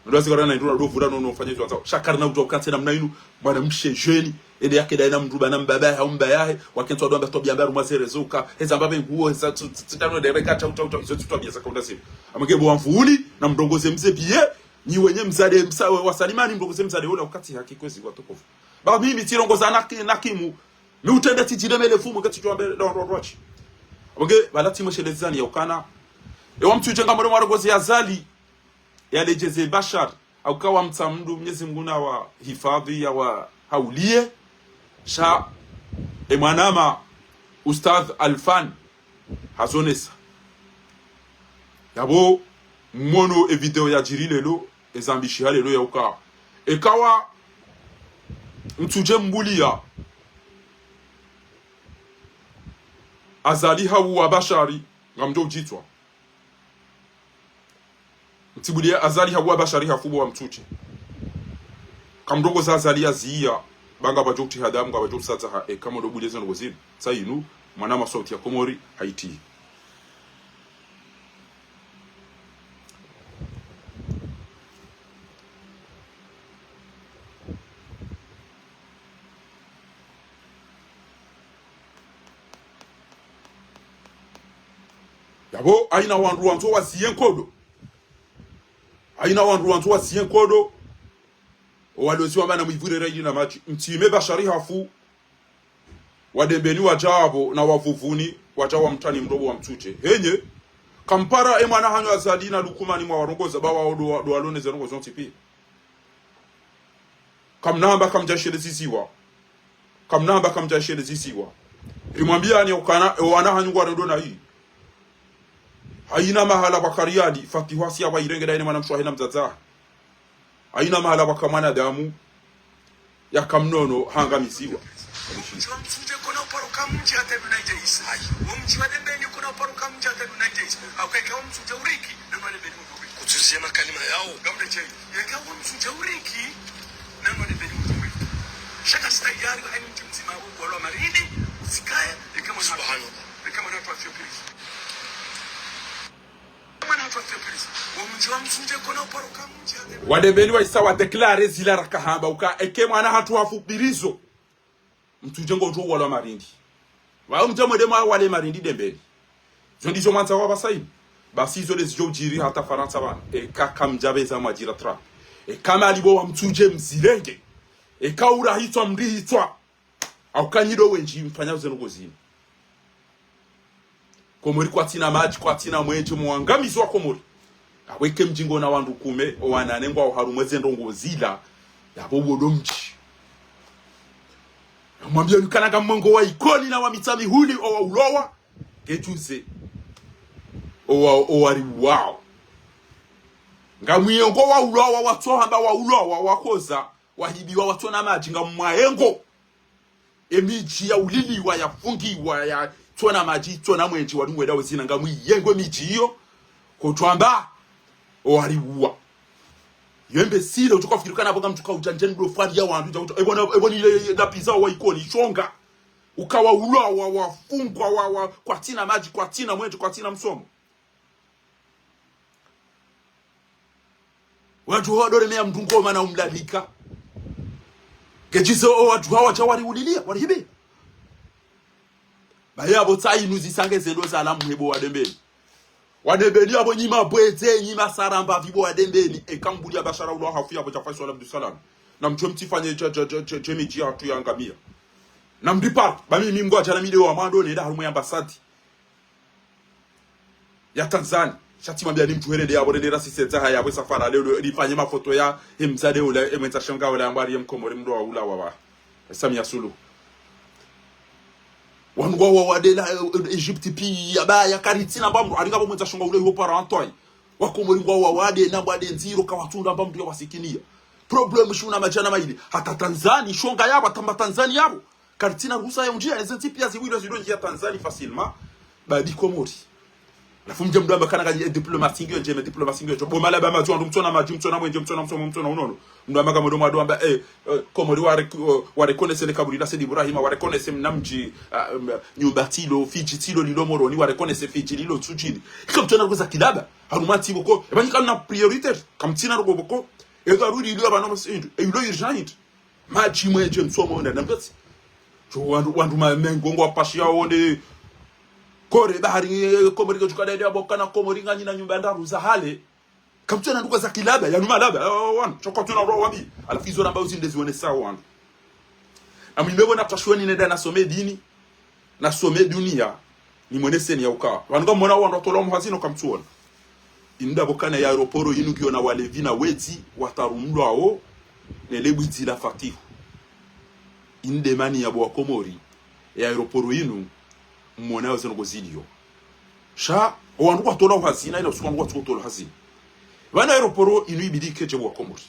Ndo wazi karana indru na do vura no, no fanya izo wandzao. Sha karina udja ukantsi namna inu, mwana mshe jeune, ende yake daye na mdru bana mbabahe, au mbayahe, wakentsi wadwamba twabiya mba harumwa ze réseaux uka, heza mbabe nguo, heza tsu, tsu, tsu, tano dereka, tau, tau, tau, izo tsu twabiya za kaunda zinu. Abo nge bo wa Mvuni, na mrongoze mze biye, nyi wenye mzade, msa, wa, wasalimani mrongoze mzade, ola uka tsi haki kwezi watukufu. Ba mimi tsirongoza na ki-, na kimu. Mi utrende tsidjiremele fumu, nge tsidjwambe ndo, ndo, ndo, ndrotsi. Abo nge, bala tsimweshelezani ya ukana. Ewa Mtsudje ngamore mwarongoze Azali. Yaledjeze Bashar. Hauka wamtsa mdru Mnyezi Mngu na wahifadhi ya wahauliye. Sha, e mwanama, Ustadh Alfan. Hazonesa. Yabo, mwono e video yadjiri leo, ezambishiha leo ya uka. Eka wa Mtsudje mbuliya Azali hau wa Bashari, ngamdjo udjitswa. Mtsibuliye Azali hau wa Bashari hafu bo wa Mtsudje. Kamrongoza Azali yaziya, ba ngapvadjo utihadamu, ngapvadjo usadzaha, eka mdo buliye zinu ngozinu. Sa inu, mwanama Sauti ya Komori, Haiti. Yabo, haina wandru wandzo waziye nkodo. Haina wandru wandzo waziye nkodo. Owalozi wamba na mwivure raili na madji. Mtsime Bashari hafu. Wadembeni wadja abo na Wavuvuni, wadja wamtani mrobo wa Mtsudje. Henye, kampara e mwana hanyu Azali na Lukumani mwawarongoza ba wao ndo, ndo waloneze rongozo zontsi piya. Kamnamba kamdjashelezisiwa. Kamnamba kamdjashelezisiwa. Rimwambiyani ukana, e wana hanyu ngwarendo na hii. Haina mahala pvaka riyali, Fatihu hasiya pvwa irenge daye ne mwana mshe wahe na mdzadze. Haina mahala pvaka mwanadamu, yaka mnono hangamiziwa. Wo mdji wa Mtsudje kona uparo ka mdji hata leo na idja isa. Wo mdji wa Dembeni kona uparo ka mdji hata leo na idja isa. Hauka eka wo Mtsudje uriki, na nwa Dembeni mdjo uriki. Kutsuziye makalima yao. Ngamdje. Eka wo Mtsudje uriki, na nwa Dembeni mdjo uriki. Sha kasi tayari wa haini mdji mdzima wo walwa marindi, usikaya, eka mwana. Subhanallah. Eka mwana hatru afyo pili. Wadembeni waisa wa déclarer zila rakahamba uka eke mwana hatru hafu pvirizo, Mtsudje ngodjo walwa marindi. Wao mdja mwende mwawale marindi Dembeni. Zo ndizo mwandza wapvasa inu. Basi izo ndezidjo udjiri hata Farantsa pvanu. Eka kamdjapveza mwadjira trap. Eka mali bo wa Mtsudje mzirenge. Eka urahitswa mrihitswa. Hauka nyi ndo wendji mfanyao zinu ngozinu. Komori kwatsina madji, kwatsina mwenje, mwangamizi wa Komori. Apvo ike mdji ngona wandru kume, owanane ngwao harumwa ze ndrongoo zila, yapvo uwo ndo mdji. Namwambie nikana ka mwengo wa Ikoni na wa Mitsamihuli, owaulowa, kedjuze. Owa, owariuwao. Ngamwiyo ngwao waulowa, watsohamba waulowa, wakoza, wahibiwa, watsona madji, ngamwayengo. Emidji yauliliwa, yafungiwa, yatsona madji, tsona mwenje, wali ngwendao zina, ngamwiyengo emidji iyo, kotwamba, owariuwa. Yo imbécile, utsoka fikiri kana apvo ngamtsuka udjandjeni ndo fwari ya wandru, udja, udja, ebona, eboni ile, ile, napviza wa Ikoni, shonga. Ukawa ulawa, wafungwa, wa, wa, kwatsina madji, kwatsina mwenje, kwatsina msomo. Wandru wadoremea mndru ngoma na umlalika. Kedjize owandru hawa wadja wariulilia, warihibi. Bahi apvo tsayi nuzi sange zendo zala mhebo wa Dembeni. Wa Dembeni apvo nyi mabwedze, nyi masaramba pvi bo wa Dembeni. Eka mbulia Bashara ulo hafu yapvo dja Faisal Abdussalam. Na mdjo mtsifanye dje, dje, dje, dje, dje midji yahatru yangamia. Na mdipara, ba mimi mngwadja na mi de wa mwando nenda harumwa ye ambassade ya Tanzanie. Sha tsimwambia ni mdru herende yapvo, rende rasisedza haya apvo safara leo, leo, lifanye mafoto ya, emdzadze ula, emwendza shonga ula, yambwa ari ye Mkomori mndru wa ulawa wa. Samia Suluhu. Wandru ngwao wade la, eh, Egypte pia, ba, ya karitsina mba mndru, alinga pvo mwendza shonga ula, yuho para Antoine. Wakomori ngwao wade, na wade ndziro, kawatsunda mba mndru ya wasikinia. Problème shuna madjana mayili. Hata Tanzanie, shonga yapvo, tamba Tanzanie yapvo. Karitsina ruhusa ya undjia, eze ntsi pia ziwili zilo ndjia Tanzanie facilement. Ba di Komori. Halafu mdje mndru amba kana kali, eh, diplomatie ngiyo ndjema, diplomatie ngiyo ndjo. Bo malaba madju wandru mtsona madji, mtsona mwenje, mtsona msomo, mtsona unono. Mndru amba kamwe ndo mwandru amba, eh, eh, Komori wa rec-, eh, wa reconnaître le kaburi la Said Ibrahima, wa reconnaître mna mdji, ah, em, nyumba tsilo, Fidji tsilo lilo Moroni, wa reconnaître Fidji lilo Ntsudjini. Ika mtsona rukweza kilaba, harumwa ntsi pvoko, eba nyi kamna prioritaire, kamtsina rugo pvoko, e dharuri ilo ya pvanu masi hindru, e ilo urgent hindru. Madji mwenje msomo wenda na mbetsi. Djo wandru, wandru ma mengo ngwapashia wonde. Kore bahari, eh, Komori kedjuka daidi apvo kana Komori nganyina nyumba ndraru za hale. Kamtsona ndrongoo za kilaba, yanu malaba, eh, wanu, shoko tsona roho wambi. Halafu izo ramba uzinde zionesa wandru. Ami mbe pvo na tashweni nenda nasome dini. Nasome dunia, nimwoneseni ya uka. Pvanu ngamwona wandru watolwa mhazini kamtsuona. Inde pvo kana ye aéroport inu ngiyo na walevi na wedzi, watarumlwao, ne lebwidzi la Fatihu. Inde mani ya bo wa Komori, ye aéroport inu, mwonao ze ndrongoo ziliyo. Sha, owandru kwatolwa uhazini, ila usiku wandru kwatsu tolwa uhazini. Pvanu aéroport inu ibidi ikeje bo wa Komori.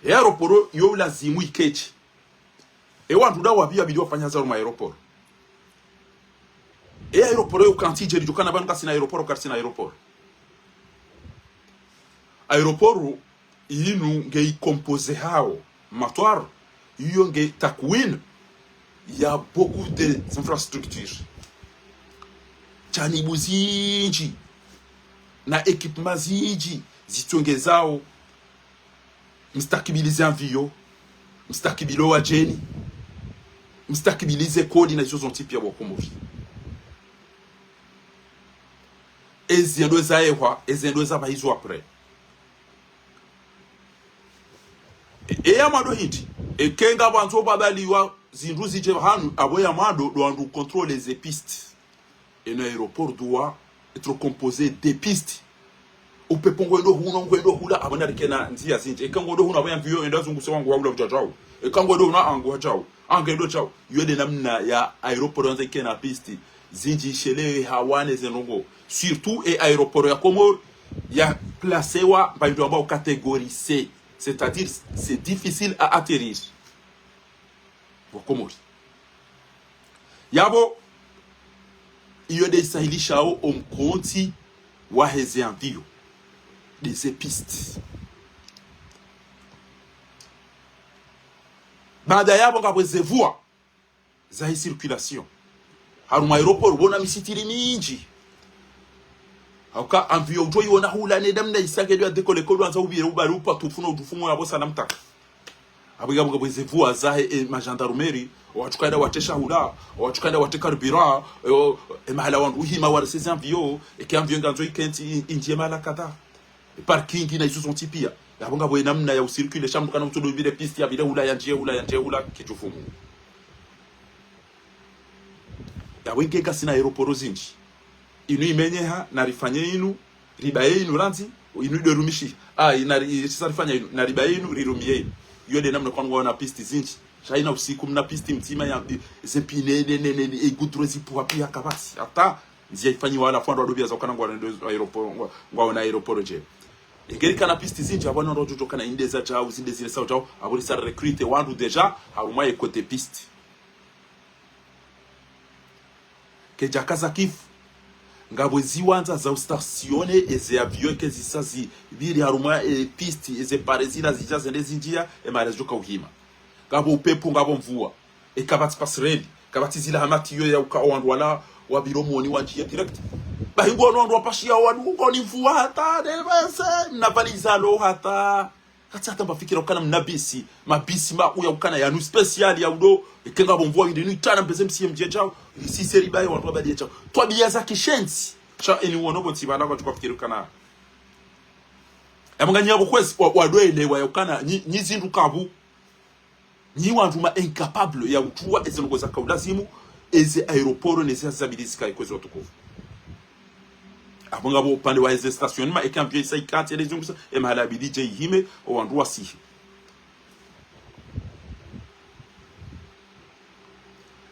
Ye aéroport yo ulazimu ikeje. E wandru nda wapvi yabidi wafanya hazi harumwa aéroport. E aéroport yo kantsi djeri djukana pvanu kasina aéroport, karisina aéroport. Aéroport inu nge i composé hawo, matwar, iyo nge takwin ya beaucoup des infrastructures. Janibu zindji, na équipement zindji, zitsongezao, mstakibili ze avion, mstakibili owadjeni, mstakibili ze kodi na izo zontsi pia bo wa Komori. Ezi ndo za ehwa, ezi ndo za pvahizwa après. E, e ya mwando hindri, eke ngapvandzo pvabaliwa zindru zidje pvahanu, apvo ya mwando ndo wandru contrôler ze piste. Eno aéroport doit être composé des pistes. Upepvo ngwendo hunu, ngwendo hula, apvo ndarikena ndzia zindji. Eka ngwendo hunu, apvo ye avion yenda zunguse wangu wa hula udja djau. Eka ngwendo hunu, angu hadjau. Angendo djau. Yo nde namna ya aéroport yandza ikena piste zindji, ishele hawane ze ndrongoo. Surtout e aéroport ya Komori ya placéwa mba indru ambao catégorie C. C'est-à-dire, c'est difficile à atterrir. Bo wa Komori. Yapvo, iyo nde isahilishao omkontsi wahe ze avion, nde ze piste. Baada yapvo ngapvo ze voies zahe circulation. Harumwa aéroport, pvona misitiri mindji. Hauka avion utsoiona hula ne namna isa ngedo ya décoller kodo andza upvire ubali upatufu no utufumu yapvo sana mtaka. Apvo ngapvo ngapvo ze voies zahe e ma gendarmerie, owatsuka enda watesha hula, owatsuka enda wate carburant, e, o, e mahala wandru uhima warese ze avion, eke avion ngandzo ikentsi i-, indjie mahala kadha. E parking na izo zontsi pia. Yapvo ngapvo e namna ya ucirculer, sha mndru kana utsodo upvire piste yapvire hula yandjie hula yandjie hula kidjufumu. Yapvo inge ngasina aéroport zindji. Inu imenyeha, narifanye inu, Ribaye inu randzi, inu ndo rumishi. Ah, ina ri-, risarifanya inu, na ribaye inu, rirumiye inu. Iyo nde namna kwanu ngwaona piste zindji. Sha ina usiku mna piste mdzima ya, ze pine, ne, ne, ne, ne, e goudron zipvuha piya kapvatsi. Hata, ndzia ifanyiwa halafu wandru wadopviya za ukana ngwaona ndo aéroport, ngwa-, ngwaona aéroport ndje. Engeri kana piste zindji, apvo wandru wadjo ukana inde zadjao, zinde zile zadjao, apvo risa recruter wandru déjà, harumwa ye côté piste. Kedjaka za kifu. Ngapvo ziwandza za ustasione, eze avion eke zisa zipviri harumwa, e, piste, eze pare zila zidja zende zindjiya, e mare zidjoka uhima. Ngapvo upepvo, ngapvo mvua. E kapvatsi passerelle, kapvatsi zila hamati iyo ya uka wandru wala wapviro moni wandjiye direct. Bahi ngwaono wandru wapashiya wandru ngoni mvua hata, ne bese, mna pvalizalo hata. Katsi hata mbafikira ukana mna bisi, mabisi ma uya ukana yanu spécial ya udo, eke ngapvo mvua windri inu itana mbeze msiye mdjiye djao, risise ribaye wandru wabaliye djao. Twabiya za kishenzi. Sha eni uono bo ntsi bala kwa tukwa fikira ukana. Ya mwanganyi yapvo kwezi, wa, wadwele, wa ya ukana, nyi, nyi zindru kapvu. Nyi wandru ma incapable ya utruwa eze ndrongoo zaka ulazimu, eze aéroport neze hazi zabidi zikaye kwezi watukufu. Apvo ngapvo upande wa eze stationnement, eke avion isa ikantsi, ele zungusa, e mahala yabidi idje ihime, o wandru wasihi.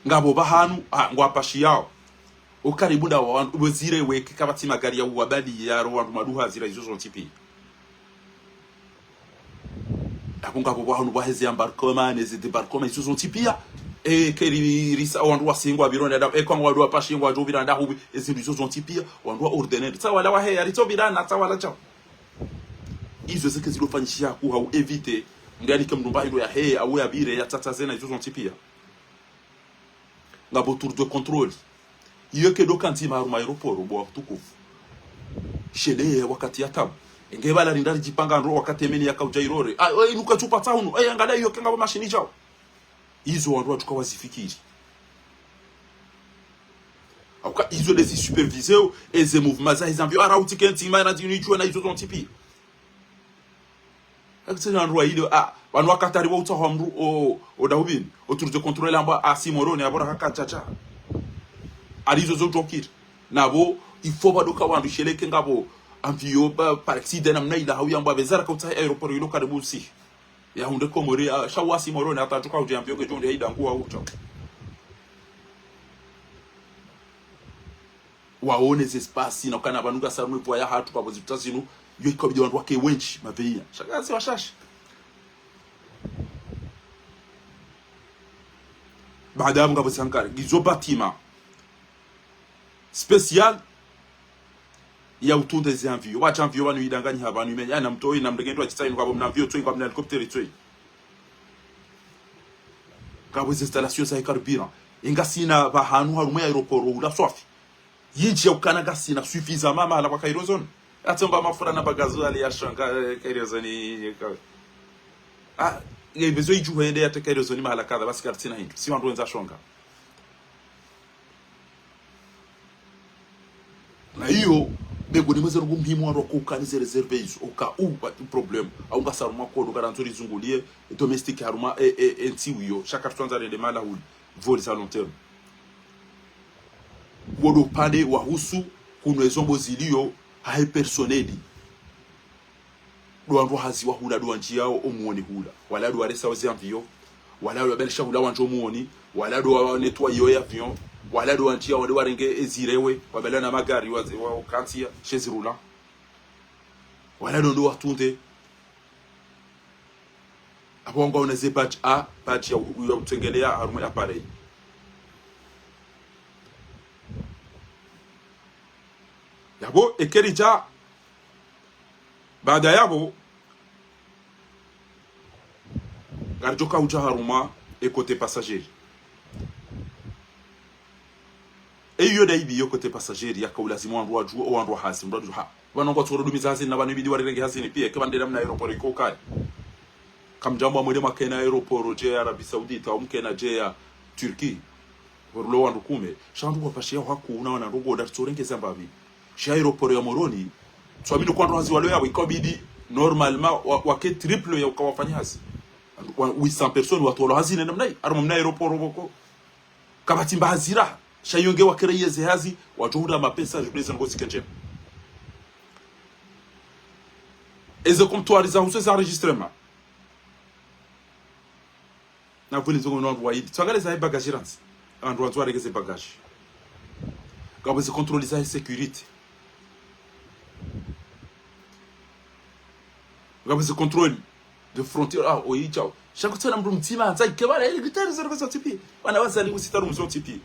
Ngapvo pvahanu, ah, ngwapashiyao. Ukaribu nda wa wandru, ubo zire weke kapvatsi magari ya uwabali ya ro wandru maduha zira izo zontsi piya. Apvo ngapvo pvahanu pvaheze embarquement, neze débarquement, izo zontsi piya. E, keri risa wandru wasingwa pviro nda, e, kwa ngwandru wapashe ngwadjo pvira nda hupvi, ezindru izo zontsi piya, wandru wa ordonner. Tsa wala waheya, ritso pvira na tsa wala tshao. Izo zeke zilo fanyishiha ku ha u éviter, nge anike mndru mba hindru yaheya, au yapvire, yatsatsa zena, izo zontsi piya. Ngapvo tour de contrôle. Iyo ke ndo ka ndzima harumwa aéroport, bo watukufu. Shele wakati ya tabu. Enge bala rinda ridjipanga ndro wakati emeni yaka udja irore. Ah, eh, inuka tsupa tsa hunu. Eh, angalia iyo ke ngapvo mashini djao. Izo wandru watsuka wazifikiri. Hauka izo ndezi superviser, eze mouvement za eze avion. Ara utike ndzima, era zinu idjuwa na izo zontsi piya. Akutsi na ndrwa ile, ah, pvanu wakati ari wa utsaha mndru o, o dahubini, o tour de contrôle amba asi Moroni, apvo raka katsatsa. Ari izo zo utokiri. Napvo, il faut pvadoka wandru shele ke ngapvo, avion ba, par accident namna ila hau yamba pveza raka utsaha aéroport ilo karibu usihi. Ya hundre Komori, ah, sha wasi Moroni, hata tsuka udje avion ke djo hundre haida ngu wa utsa. Waone ze espace, na ukana pvanu ngasi harumwa epvwa ya hatru, kapvo zipvita zinu, yo ikabidi wandru wake wendji, mapveya. Sha ngasi washashi. Baada yapvo ngapvo sankari, ngizo bâtiment spécial ya utunde ze avion. Watsha avion pvanu idanganyiha pvanu imenya, na mtoi, na mrenge ndrwa tshitsayi, ngapvo mna avion, tsoi, ngapvo mna hélicoptère, tsoi. Ngapvo ze installation za carburant. Ingasina pvahanu harumwa ye aéroport hula swafi. Yindji ya ukana ngasina suffisamment mahala kwa kérosène. Atsemba mafura na ba gasoil ya shonga, eh, kérosène, eh, ka-, ah, nge bezo idju hende yatre kérosène mahala kadha, basi karitsina hindru. Si wandru wendza shonga. Na iyo, begoni mweze ndrongoo muhimu wandru wakokani ze réserve izo, au cas où, ba, problème. Au ngasi harumwa kodo, ngarandzo rizungulie, domestique harumwa, e, e, e, ntsi wiyo. Sha karitsandza rende mahala huli, vol za long terme. Wo ndo upande wahusu hunu ezombo ziliyo hahe personnel. Ndo wandru wahaziwa hula, ndo wandjiyao omuoni hula. Wala ndo waresao zi avion. Wala ndo wabalisha hula wandjo omuoni. Wala ndo wa nettoyer yo avion. Wala ndo wandjiyao ndo warenge ezirewe. Wabala na magari wa, wa, wakantsiya, she zirula. Wala ndo ndo watunde. Apvo ngwaona ze badge A, badge ya u-, ya utsengeleya harumwa appareil. Yapvo, eke ridja, baada yapvo, ngaridjoka udja harumwa e côté passager. Eyo ndaibi yo côté passager, yaka ulazimu wandru wadjuwe, o wandru wahazi, mndru adjuwe, ha. Pvanu ngwatsoro dumiza hazini, na pvanu ibidi warirenge hazini piya, ke pvandela mna aéroport iko kaya. Kamdjambo amwele mwakena aéroport dje ya Arabie Saoudite, au mkena dje ya Turquie. Warulo wandru kume. Sha wandru wapashiya haku, una wana ndrongoo, nda ritsorenge zambapvi. Sha aéroport ya Moroni, tswamini kwa wandru hazi walo yapvo, ikabidi, normalement, wa, wake triple ya uka wafanya hazi. Wa, huit cents personnes, watolwa hazini namna yi, harumwa mna aéroport pvoko. Kapvatsi mba hazira, sha iyo nge wakereye ze hazi, wadjo hundra mapesa, djudeze ngozi kendjema. Eze comptoir zahusu eze enregistrement. Na vule nzongo no wandru wayili. Tsangaleza ye bagage randzi. Wandru wandzo warenge ze bagage. Ngapvo ze contrôle za sécurité. Ngapvo ze contrôle de frontière. Ah, oyi tshao. Sha kutsina mndru mdzima, handza ike bala, ye gitari zero zontsi piya. Wana wazali usitaru zontsi piya.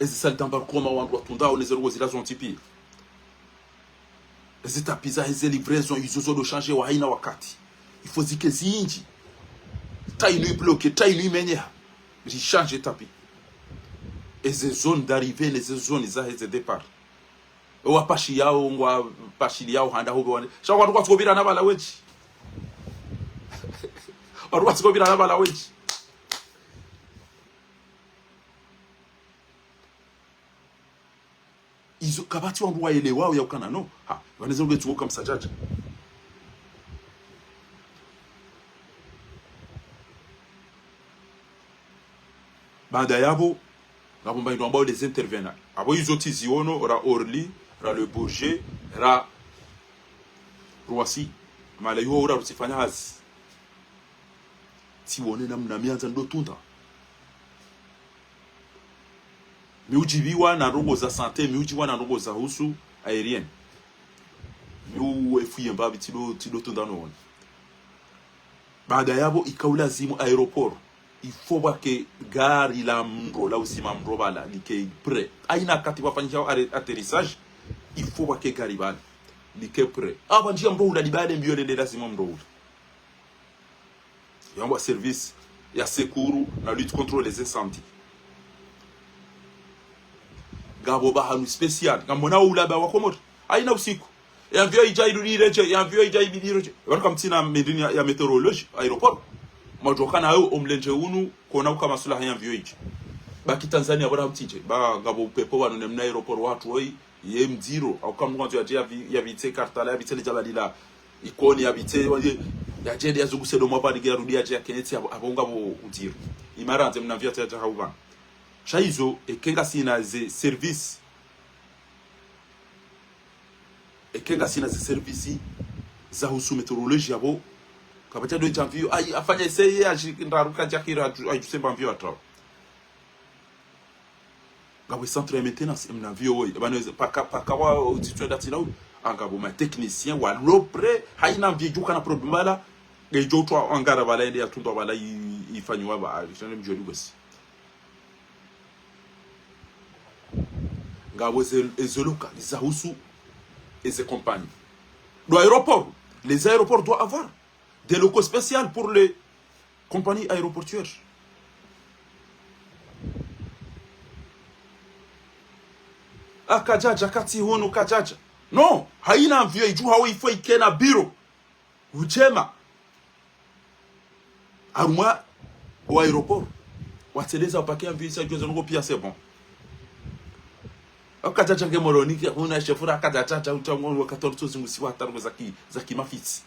Ezi salle d'embarquement wandru watrundao ne zero zila zontsi piya. Ezi tapis za heze livraison, izo zodo changer wa haina wakati. Il faut zike zindji. Train inu ibloqué, train inu imenyeha. Ri changer tapis. Eze zone d'arrivée, neze zone za heze départ. Owa pashi yao, ngwa pashi yao, handa hube wane. Sha wandru kwatsi kopvirana bala wendji. Wandru kwatsi kopvirana bala wendji. Izo, kapvatsi wandru waelewao ya ukana, no. Ha, pvanu eze ndrongoo tsuko kamsadjadja. Baada yapvo, ngapvo mba indru ambao les intervenants. Apvo izo tsi ziono, ra Orly, ra Le Bourget, ra Roissy. Mala iho ura rutsifanya hazi. Tsiwone namna mi handza ndo tunda. Mi udjiviwa na ndrongoo za santé, mi udjiviwa na ndrongoo zahusu aérienne. Mi uefuye mbapvi tsido, tsido tunda no wona. Baada yapvo ika ulazimu aéroport. Il faut pvwake gari la mndro, la uzima mndro pvala, like prêt. Haina wakati pvwafanyisha arrêt-, atterrissage, il faut pvwake gari pvala, like prêt. Apvo ndjia mndro ula libale mbio lende lazima mndro ula. Yambwa service ya secours na lutte contre les incendies. Ngapvo pvahanu spécial. Ngamwona ula pva wa Komori. Haina usiku. E avion idja irudi iredjeyi, e avion idja irudi iredjeyi. Pvanu kamtsina mindrini ya, ya météorologie, aéroport. Mwadjoka nayo omlendje unu, kona uka masulaha ya avion idja. Baki Tanzania pvona mtsidje. Ba ngapvo upepvo pvanu ne mna aéroport watru oyi. Ye mdziro, au kamwe mndru yadje yavi-, yavitse Kartala, yavitse le djabali la Ikoni, yavitse, waje, yadje nde yazunguse do mwa pvani, nge yarudi yadje yakenetsi, apvo, apvo ngapvo udziro. Imara handze mna avion yadja hau pvanu. Sha izo, eke ngasina ze service. Eke ngasina ze service zahusu météorologie apvo. Kapvatsi ndo idja avion, ayi, afanya essai, aji, ndraru kadjakira, ayi, ayi, tsemba avion atrao. Ngapvo centre ya maintenance, emna avion woyi. Epvanu eze, paka, paka wa, utsitswenda tsina u. Ngapvo ma technicien, walo prêt, haina avion idjo kana problème pvala. Ngedjo utrwa angara pvala, yende yatrundwa pvala, i, ifanyiwa pva, a, shane mdjoli kwesi. Ngapvo eze, eze local, zahusu, eze compagnie. Do aéroport, les aéroports doivent avoir des locaux spéciaux pour les compagnies aéroportuaires. Ah, kadjadja, katsi hunu, kadjadja. Non, haina avion idjo hau il faut ikena bureau. Udjema. Harumwa o aéroport. Watseleza upake avion isa idjo zanu ngo pia c'est bon. Au kadjadja nge Moroni, ke huna chauffeur kadjadja, uta ngo wakati wa tsozingusiwa hata ngo zaki, zaki mafitsi.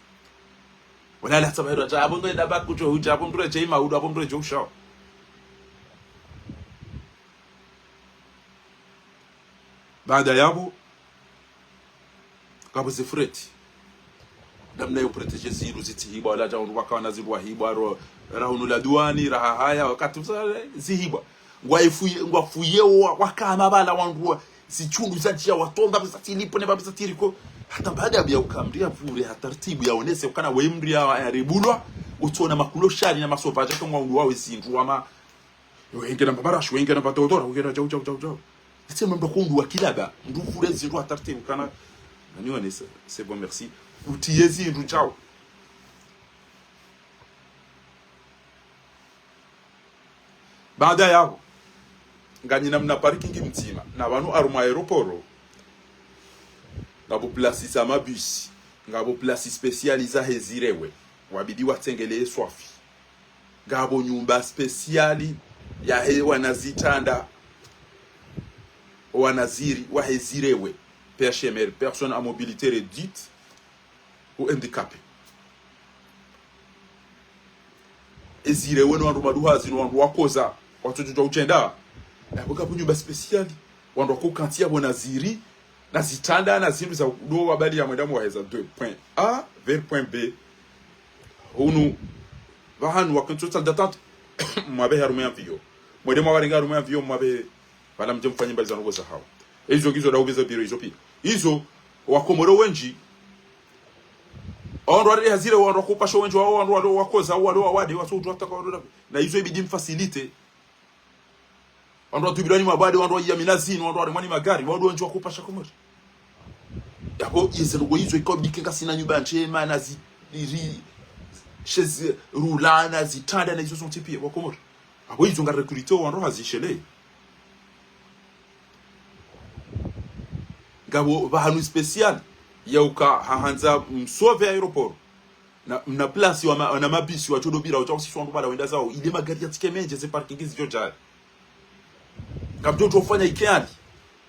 Wala la tsaba hilo, apvo ndo enda baku djo, udja, apvo mndru edje ima, udo, apvo mndru edje ushao. Baada yapvo, ngapvo ze fret. Namna yo protéger zindru zitsihibwa, wala dja undru waka wana zindru wahibwa, ro, ra hunu la duwani, ra hahaya, wakati, zihibwa. Ngwa ifuye, ngwa fuye wa, wakama pvala wandru wa, zitsundru zadjia watonga, pvisa tsilipo, ne pvisa tsiliko. Hata baada ya ukamria pvure, hata tartibu yaonese, ukana we mria ya, yaribulwa, utsona makulo shari na masovaje, kama undru wawe zindru, wama, wenge na maparashi, wenge na matodora, wenge na djau, djau, djau, djau. Etse mndru kundru wa kilaba, mndru pvure zindru hata tartibu, ukana, nani wanese, c'est bon, merci. Utiye zindru djau. Baada yapvo, nganyina mna parking mdzima, na pvanu harumwa aéroport, ngapvo place za mabus, ngapvo place spécial za hezirewe, wabidi watsengelee swafi. Ngapvo nyumba spécial ya he wana zitranda, wana ziri, wa hezirewe, P H M R, personnes à mobilité réduite, ou handicapé. Ezire wenu wandru maduha zinu wandru wakoza, watsotso djwa utsenda. Yapvo ngapvo nyumba spécial. Wandru wako kantsi yapvo na ziri. Na zitranda, na zindru za udo wabali ya mwenda mwaheza de point A vers point B. Hunu, pvahanu wakentsi salle d'attente, mwapvehe harumwa ye avion. Mwende mwawarenga harumwa ye avion, mwapvehe, pvala mdje mfanye mbali za ndrongo za hawo. Izo ngizo ndahupveza biro izo pia. Izo, Wakomori wendji, wandru wari hazire, wandru wakupasha wendji wawo, wandru walo wakoza, walo wawade, waso udjuwa taka walo na. Na izo ibidi mfacilité. Wandru watupvilwa ni mabade, wandru waiya minazini, wandru waremwa ni magari, wandru wendji wakupasha Komori. Yapvo, yeze ndrongo izo ikao bidi ke ngasina nyumba ndjema, na zi, ri, chaise roulante, na zitranda, na izo zontsi pia, Wakomori. Apvo izo nga recruté wandru hazishelei. Ngapvo pvahanu spécial, ya uka hahandza msauvé aéroport. Na, na place wa ma, na mabisi watsodopvira, watsausiswa wandru pvala wenda zawo, ile magari yatsike mendji, ze parking zidjodjaya. Ngamdjo ufanya ike hali,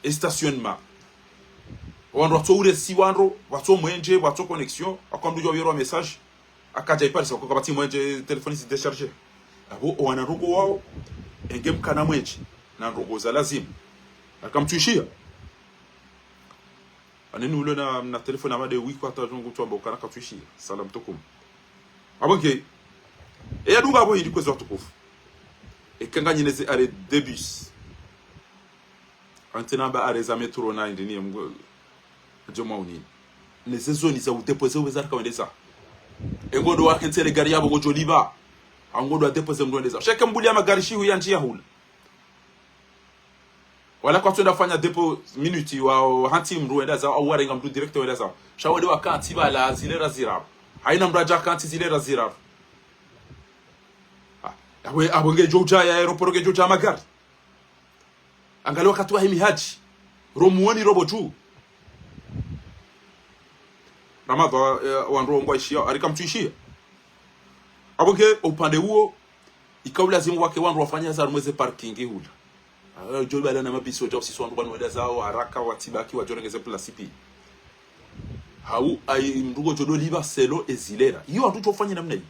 e stationnement. Wandru watso uresi wandru, watso mwenje, watso connexion, akamdru djo yero message. Akadja iparisa kwa kapvatsi mwenje, téléphone si déchargé. Apvo, owana ndrongo wawo, enge mkana mwenje, na ndrongo za lazimu. Akamtsuishia. Aneni ule na, na téléphone amade wiko hata ndrongo tsamba ukana katsuishia. Salam tukum. Apvo nge, e yadunga apvo ili kwezi watukufu. E kanga nyine ze arrêt de bus. Antena ba arrêt za métro na indi ni mgo, djo mauni. Ne ze zone za udéposer upveza rika wendeza. E ngondo wakentsele gari yapvo ngodjo lipva. A ngondo wadéposer mndru wendeza. Sheke mbuli ya magari shihu ya ndjia hula. Wala kwatswenda fanya dépôt minute wa, wa hantsi mndru wenda zawo, au warenga mndru direct wenda zawo. Sha wende wakantsi pvala zilera ziraru. Haina mndru adja kantsi zilera ziraru. Ah, apvo, apvo ngedjo udjaya aéroport ngedjo udjaya magari. Angalia wakati wa himi hadji. Romuoni robo tu. Ramadha, eh, wandru wangwaishia, arika mtsuishia. Apvo nge upande uwo, ika ulazimu wake wandru wafanya za harumwa ze parking hula. Ah, djo pvala na mabisi wadja usiswa wandru pvanu wenda zawo, haraka, watsibaki, wadjorengeze place pia. Hau, ayi, mndru ngodjo dolipva selon ezilera. Iyo wandru tso ufanya namna iyo.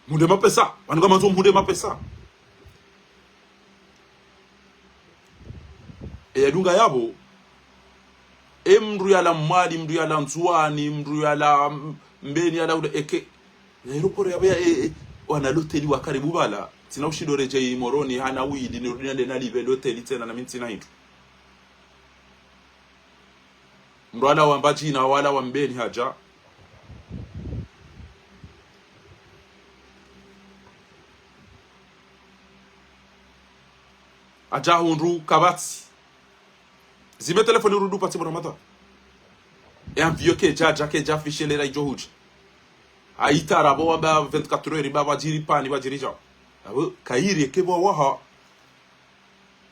Mhundre mapesa, wanu ngamandzo mhundre mapesa. E yadunga yapvo, e mndru yalawa Mwali, mndru yalawa Ndzuwani, mndru yalawa M-, Mbeni, yalawa ule eke. Na aéroport yapvo ya, e, e, wana loteli wa karibu pvala. Tsina ushindo redjeyi Moroni, hana wili, nirudi nende nalipve loteli tsena na mi ntsina hindru. Mndru walawa Mbadjini, walawa Mbeni hadja. Hadja hundru kapvatsi. Zime téléphone rudu patsi bo Ramadha. E avion kedja, dja kedja afficher lera idjo hudja. Aitara bo wamba vingt-quatre heures, ba wadjiri panne, wadjiri dja. Apvo, kayiri, eke bo waha.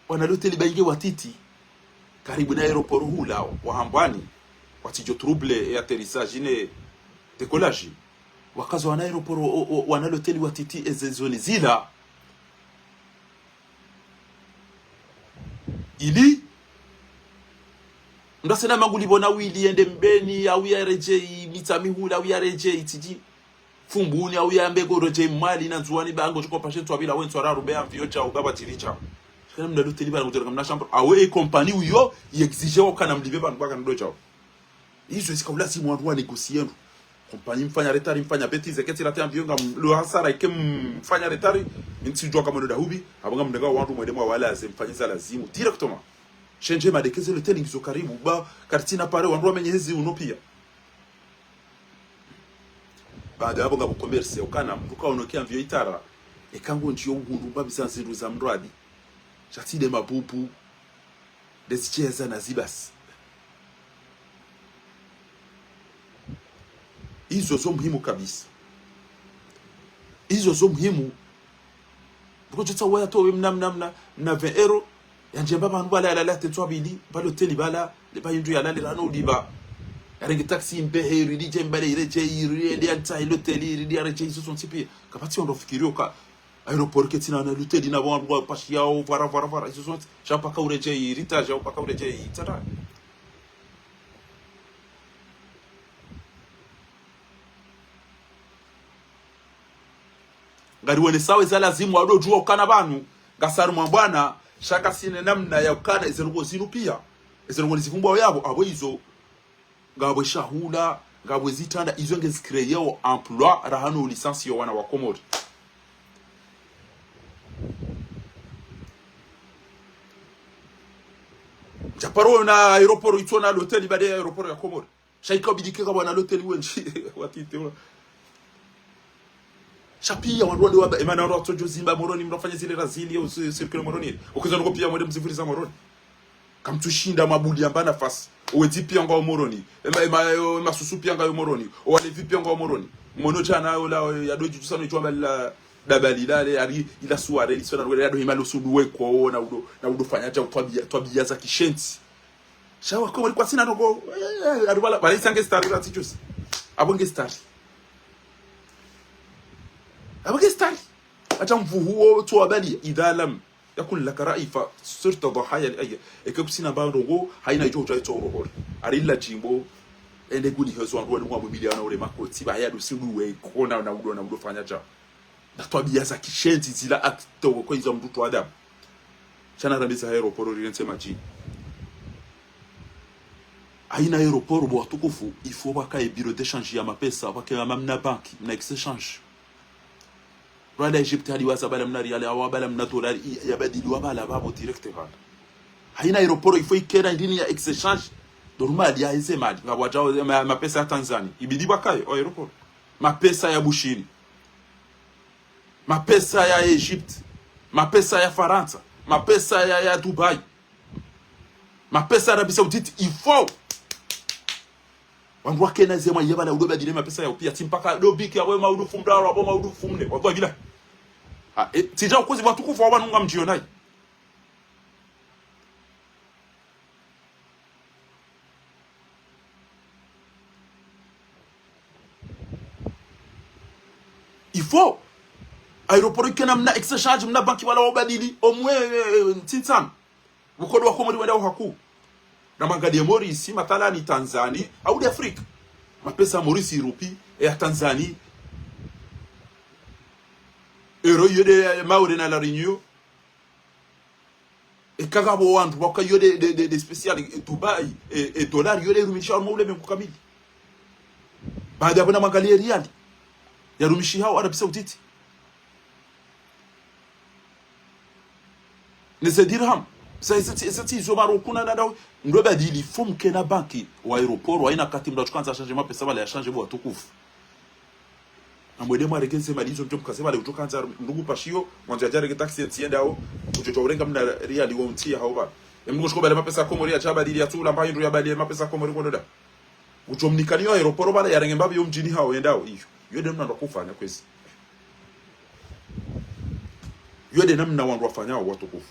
Wana loteli ba inge watiti, karibu na aéroport hula wa Hambwani, watsidjo trouble e atterrissage ne décollage. Wakaza wana aéroport, o, o, wana loteli watiti eze zone zila. Ili, mndru asena manguli pvo na wili yende Mbeni, au yaredjeyi Mitsamihuli, au yaredjeyi tsidji Fumbuni, au yambe ngoredjeyi Mwali na Ndzuwani, ba ngodjo kopashe ntswa pvila we ntswa raru be avion djao, ba wadjiri djao. Shikana mna loteli pvanu ngudjo renga mna chambre. Awe e compagnie uyo, i exige wo kana mlipve pvanu ba kana ndo djao. Izo zika ulazimu wandru wa négocier ndru. Compagnie mfanya retard, mfanya bêtise, ketsi rate avion ngamlo hasara, ike mfanya retard, ntsi djuwa kamwe ndo dahupvi, apvo ngamrenga wandru mwende mwawalaze, mfanye za lazimu, directement. Shendje madekeze loteli ngizo karibu, ba, karitsina pare, wandru wamenye hezi uno pia. Baada yapvo ngapvo commerce, ukana, mndru kaono ke avion itara, eka ngondjiyo uhundru mbapvi za zindru za mradi. Sha tsi nde mabubu, nde zitsheza na zibasi. Izo zo muhimu kabisa. Izo zo muhimu. Ndroko djotsaha waya towe mna, mna, mna, mna vingt euros. Yandjemba pvanu pvala yalala tentswa pvili, pvalo loteli pvala, le pva hindru yalale rano ulipva. Yarenge taxi mbehe, iridi dje mbale, iredjeyi, iridi yende yantsahe loteli, iridi yaredjeyi, izo zontsi pia. Kapvatsi wandru wafikiriyo ka aéroport ketsina na loteli na pvo wandru wapashiyao, vwara, vwara, vwara, izo zontsi. Sha mpaka uredjeyi, iritaja, mpaka uredjeyi, tsada. Ngariwonesao eza lazimu, wado djuwa ukana pvanu, ngasi harumwa bwana, Sha kasina namna ya ukana eze ndrongoo zinu pia. Eze ndrongoo nizivumbwao yapvo, apvo izo. Ngapvo shahula, ngapvo zitranda, izo ngezikreyewo emploi, raha no licencier wana wa Komori. Ndjaparo na aéroport itsona l'hôtel baada ya aéroport ya Komori. Sha ika ubidi ke kapvwana l'hôtel wendji. Watite wa. Sha pia wandru wale wamba, emana wandru watsodjo zimba Moroni, mndru afanye zile razili, yo, si-, circuler Moroni. Ukiza ndrongoo pia mwende mzivuriza Moroni. Kamtsushinda mabuli yamba nafasi. Owedzi pia ngwao Moroni. Ema, ema, yo, emasusu pia ngayo Moroni. Owalevi pia ngwao Moroni. Mwono djana yo la, yo, yadodjudjusa no idjwamba lila, dabali lale, ari ila soirée, lisona, wele yado hima lusudu weko, na udo, na udo fanya dja, twabia, twabia za kishenzi. Sha wa Komori kwasina ndrongoo, eh, ari bala, bala isa nge stari, ula tsidjuzi. Apvo nge stari. Apvo nge stari. Ata mvuhu wo tso wabali, idha lam yakun laka ra'i fa sirta dhahaya li ayya. Eke kusina mba ndrongoo, haina idjo utsa itso urohori. Ari la djimbo, ende guli hezo wandru wali mwa bubili wana ule makoti, ba ya dusi duwe, kona na udo, na udo fanya dja. Na twabia za kishenzi zila ata wo ko izo mndru tu adabu. Sha na rambiza aéroport rirentse madji. Haina aéroport bo watukufu, il faut pvakaye bureau d'échange ya mapesa, pvake ya mamna banki, mna exchange. Rwanda Egypte hadi waza bala mna riali, awa bala mna dolari, i-, yabadili wa bala babo direct bala. Haina aéroport il faut ikena ndrini ya exchange normal ya eze mali. Ngapvo wadjao ma-, mapesa ya Tanzanie. Ibidi pvakaye, o aéroport. Mapesa ya Bushini. Mapesa ya Egypte. Mapesa ya Farantsa. Mapesa ya, ya Dubai. Mapesa ya Arabie Saoudite, il faut. Wandru wakena zema yeba na udo badile mapesa yao pia, tsi mpaka do biki, apvo maudu fumdraru, apvo maudu fumne, wandru wabila. Ah, eh, tsidja ukozi watukufu wa wanu ngamdjionayi. Il faut. Aéroport ikena mna exchange, mna banki wala wabadili, omwe, eh, eh, ntsintsam. Bukodo wa Komori wenda uhaku. Na mangaliye Maurice, mathalani Tanzanie, au de Afrique. Mapesa Maurice rupi, e ya Tanzanie. Euro yo de, eh, Maore na La Réunion. E kaka bo wandru, waka yo de, de, de, de spécial, e Dubai, e, e dollar yo de rumisha mo ule mengu kamili. Baada ya bona mangaliye riali. Ya rumishi hao Arabie Saoudite. Neze dirham. Sa ese tsi, ese tsi izo maro kuna na dawe. Ndo badili fumke na banki wa aéroport, wa ina kati mndru atsukandza change mapesa bala ya change bo watukufu. Amwede mwaregeze mali izo mdjo mkaze bala utsukandza ndrungu pashiyo, mwandzo yadjarege taxi yentsi yendao, utsotso urenga mna riali wo ntsi ya hao bala. Emndru shiko bala mapesa Komori ya tsabadili ya tsula mba hindru ya bali mapesa Komori konoda. Utsomnikani yo aéroport bala yarenge mbapvi yo mdjini hao yendao iyo. Yo de mna ndo kufanya kwezi. Yo de namna wandru wafanyao watukufu.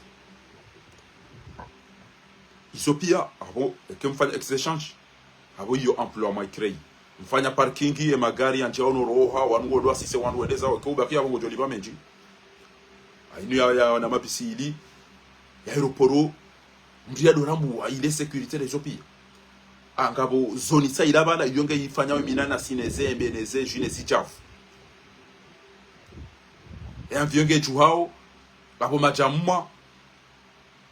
Izo pia, apvo, eke mfanya exchange, apvo iyo emploi mwa icréer. Mfanya parking, e magari yandjia ono roha, wanu ngodo asise wanu wendeza, eke ubaki apvo ngodjo lipva mendji. Hainu ya, ya, na mabisi ili, ya aéroport, mndru ya dorambu, ile sécurité na izo pia. Ah, ngapvo zone sa ila bala, iyo nge ifanyao minanasi neze, embe neze, jus nezi djafu. E avion nge djuhao, ngapvo madjamwa,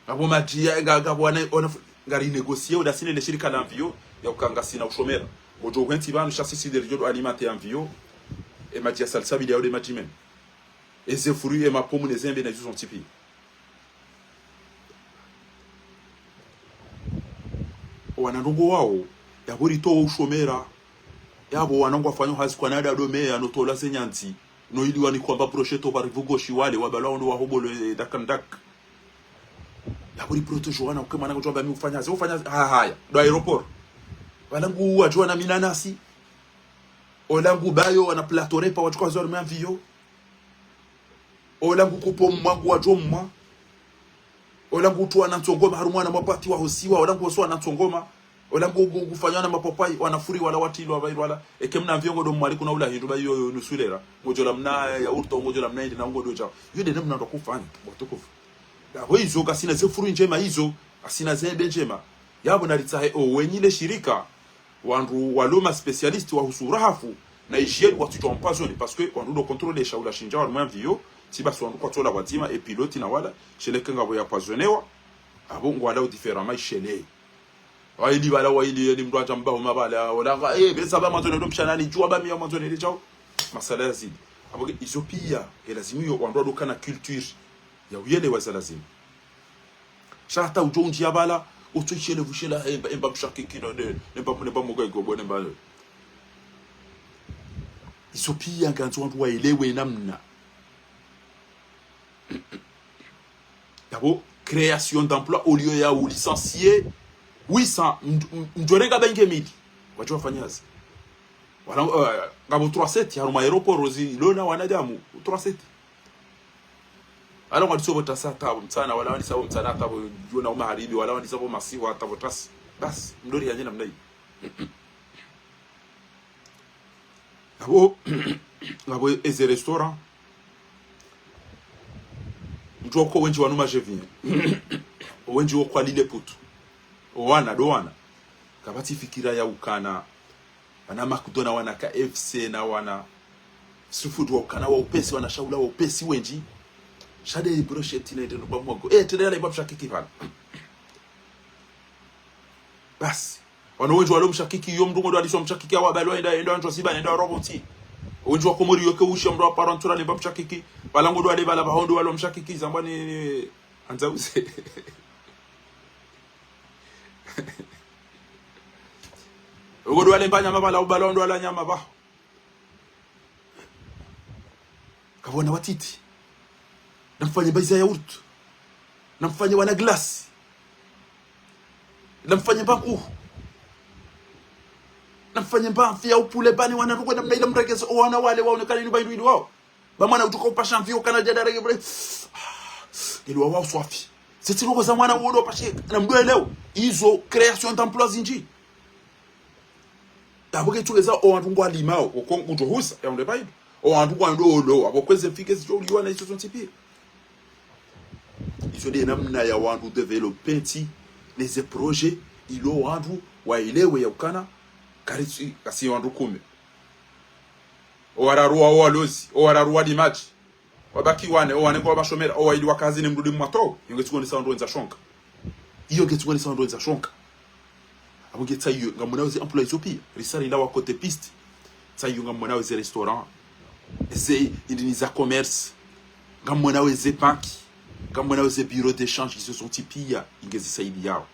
ngapvo madji ya, nga, ngapvo wana, ona, ngari négocier, uda sine ne shirika la avion, ya ukanga sina ushomera. Ngodjo hwentsi pvanu sha sisi de ridjo do alimenter avion, e madji ya salsabili yao de madji mema. Eze fruits, e mapomu, neze embe, na izo zontsi pia. Wana ndrongoo wao, yapvo ritowa ushomera, yapvo wana ngwafanyao hazi kwa nada do meya, no tola ze nyandzi, no ili wani kwamba projet to parivugoshi wale, wabalwa ondo wahobolo, eh, dak na dak. Yapvo ri protéger wana, uke mwana kutsuamba mi ufanya hazi, ufanya hazi, ha, haya, do aéroport. Wala ngu wadjuwa na minanasi, ola ngu bayo, wana plateau repas, wadjuka wazo harumwa avion. Ola ngu kupo mwa ngu wadjo mwa. Ola ngu tuwa na ntsongoma, harumwa na mapati wa hosiwa, ola ngu hosiwa na ntsongoma. Ola ngu, ngu, ngu fanywa na mapapayi, wana furi wala watrilwa, pvairwala. Eke mna avion ngodo mwali kuna ula hindru, ba iyo, iyo nusu lera. Ngodjo la mna, eh, yaourt, ngodjo la mna indi na ngodo djao. Iyo de namna ndo kufanya, watukufu. Yapvo izo, kasina ze fruits ndjema izo, kasina ze embe ndjema. Yapvo naritsahe, o, wenyi le shirika, wandru walo ma spécialistes wahusu urahafu, na hygiène watsudjuwa empoisonner, parce que wandru do contrôler shaula shindja harumwa avion, Tsi basi wandru kwatsola pvwadzima, e pilote na wala, shele ke ngapvo ya pvwazonewa, apvo ngwalao différemment ishele. Waili pvala, waili, yeli mndru yadja mbaho mapvala, wala, eh, besa ba mwandzoni ndo mshanani, djuwa ba miya mwandzoni le djao. Masala yazidi. Apvo ke, izo piya, ke lazimu yo, wandru wadokana culture ya uyelewa za lazimu. Sha hata udjo undjiya pvala, utso ishele pvushela, eh, mba, eh, mba mshakiki no, ne, ne mba, ne mba mugego, bo, ne mba. Izo piya ngandzo wandru waelewe namna. Yapvo, création d'emploi, au lieu ya u licencier huit cents, m-, m-, mdjo renga ba inge mili. Wadjo wafanya hazi. Wala, eh, ngapvo trois sept, harumwa aéroport, zi, lona wanadamu, trois sept. Wala ngwadiso pvo tasi hata pvo mtsana, wala wandisa pvo mtsana hata pvo djona umaharibi, wala wandisa pvo masihu hata pvo tasi. Basi, mdori yanye namna yi. Ngapvo, ngapvo eze restaurant. Mdru wako wendji wanu majeviye. Wendji wo kwalile putu. Owana, ndo wana. Kapvatsi fikira ya ukana. Wana McDo na wana K F C na wana seafood wa ukana wa upesi, wana shahula wa upesi wendji. Sha nde brochette na ende no ba mwogo. Eh, tende yala iba mshakiki pvala. Basi. Wanu wendji walo mshakiki, yo mndru ngodo aliswa mshakiki, awa balwa enda, enda andjwa ziba, enda robo ntsi. Wendji wa Komori yoke usha mndru aparo antura nemba mshakiki. Pvala ngodo wale pvala pvaho ndo walo mshakiki, zambwa ni, ni, andza uze. Ngodo wale mba nyama pvala, ubalwa ndo wala nyama pvaho. Kapvwana watiti. Namfanye mba iza yaourt. Namfanye wana glace. Namfanye mba nkuhu. Namfanye mba mfi ya upule bani wana rukwe namna ila mregeze. Owana wale waonekane ni ba indru ili wao. Ba mwana utuka upasha mfi ukana djada rege bre. Ili wao swafi. Seti roko za mwana wodo pashe. Na mdwe leo. Izo création d'emploi zindji. Yapvo ke tsukeza owandru ngwalimao, oko ngudjo husa, ya unde paido. Owandru ngwando olo, apvo kweze mfi ke zidjo uliwa na izo zontsi piya. Izo nde namna ya wandru développer ntsi, neze projet, ilo wandru waelewe ya ukana, karitsi, kasi wandru kume. Owararu wa owalozi, owararu walimadji. Wabaki wane, owane kwa bashomera, owaili wakazi ne mdru ndi mwato, yo nge tsukonesa wandru wendza shonga. Iyo nge tsukonesa wandru wendza shonga. Apvo nge tsayo, ngamwona weze emploi izo piya, risari la wa côté piste. Tsayo ngamwona weze restaurant, ze indini za commerce, ngamwona weze banki, ngamwona weze bureau d'échange, izo zontsi piya, inge zisaidiyao.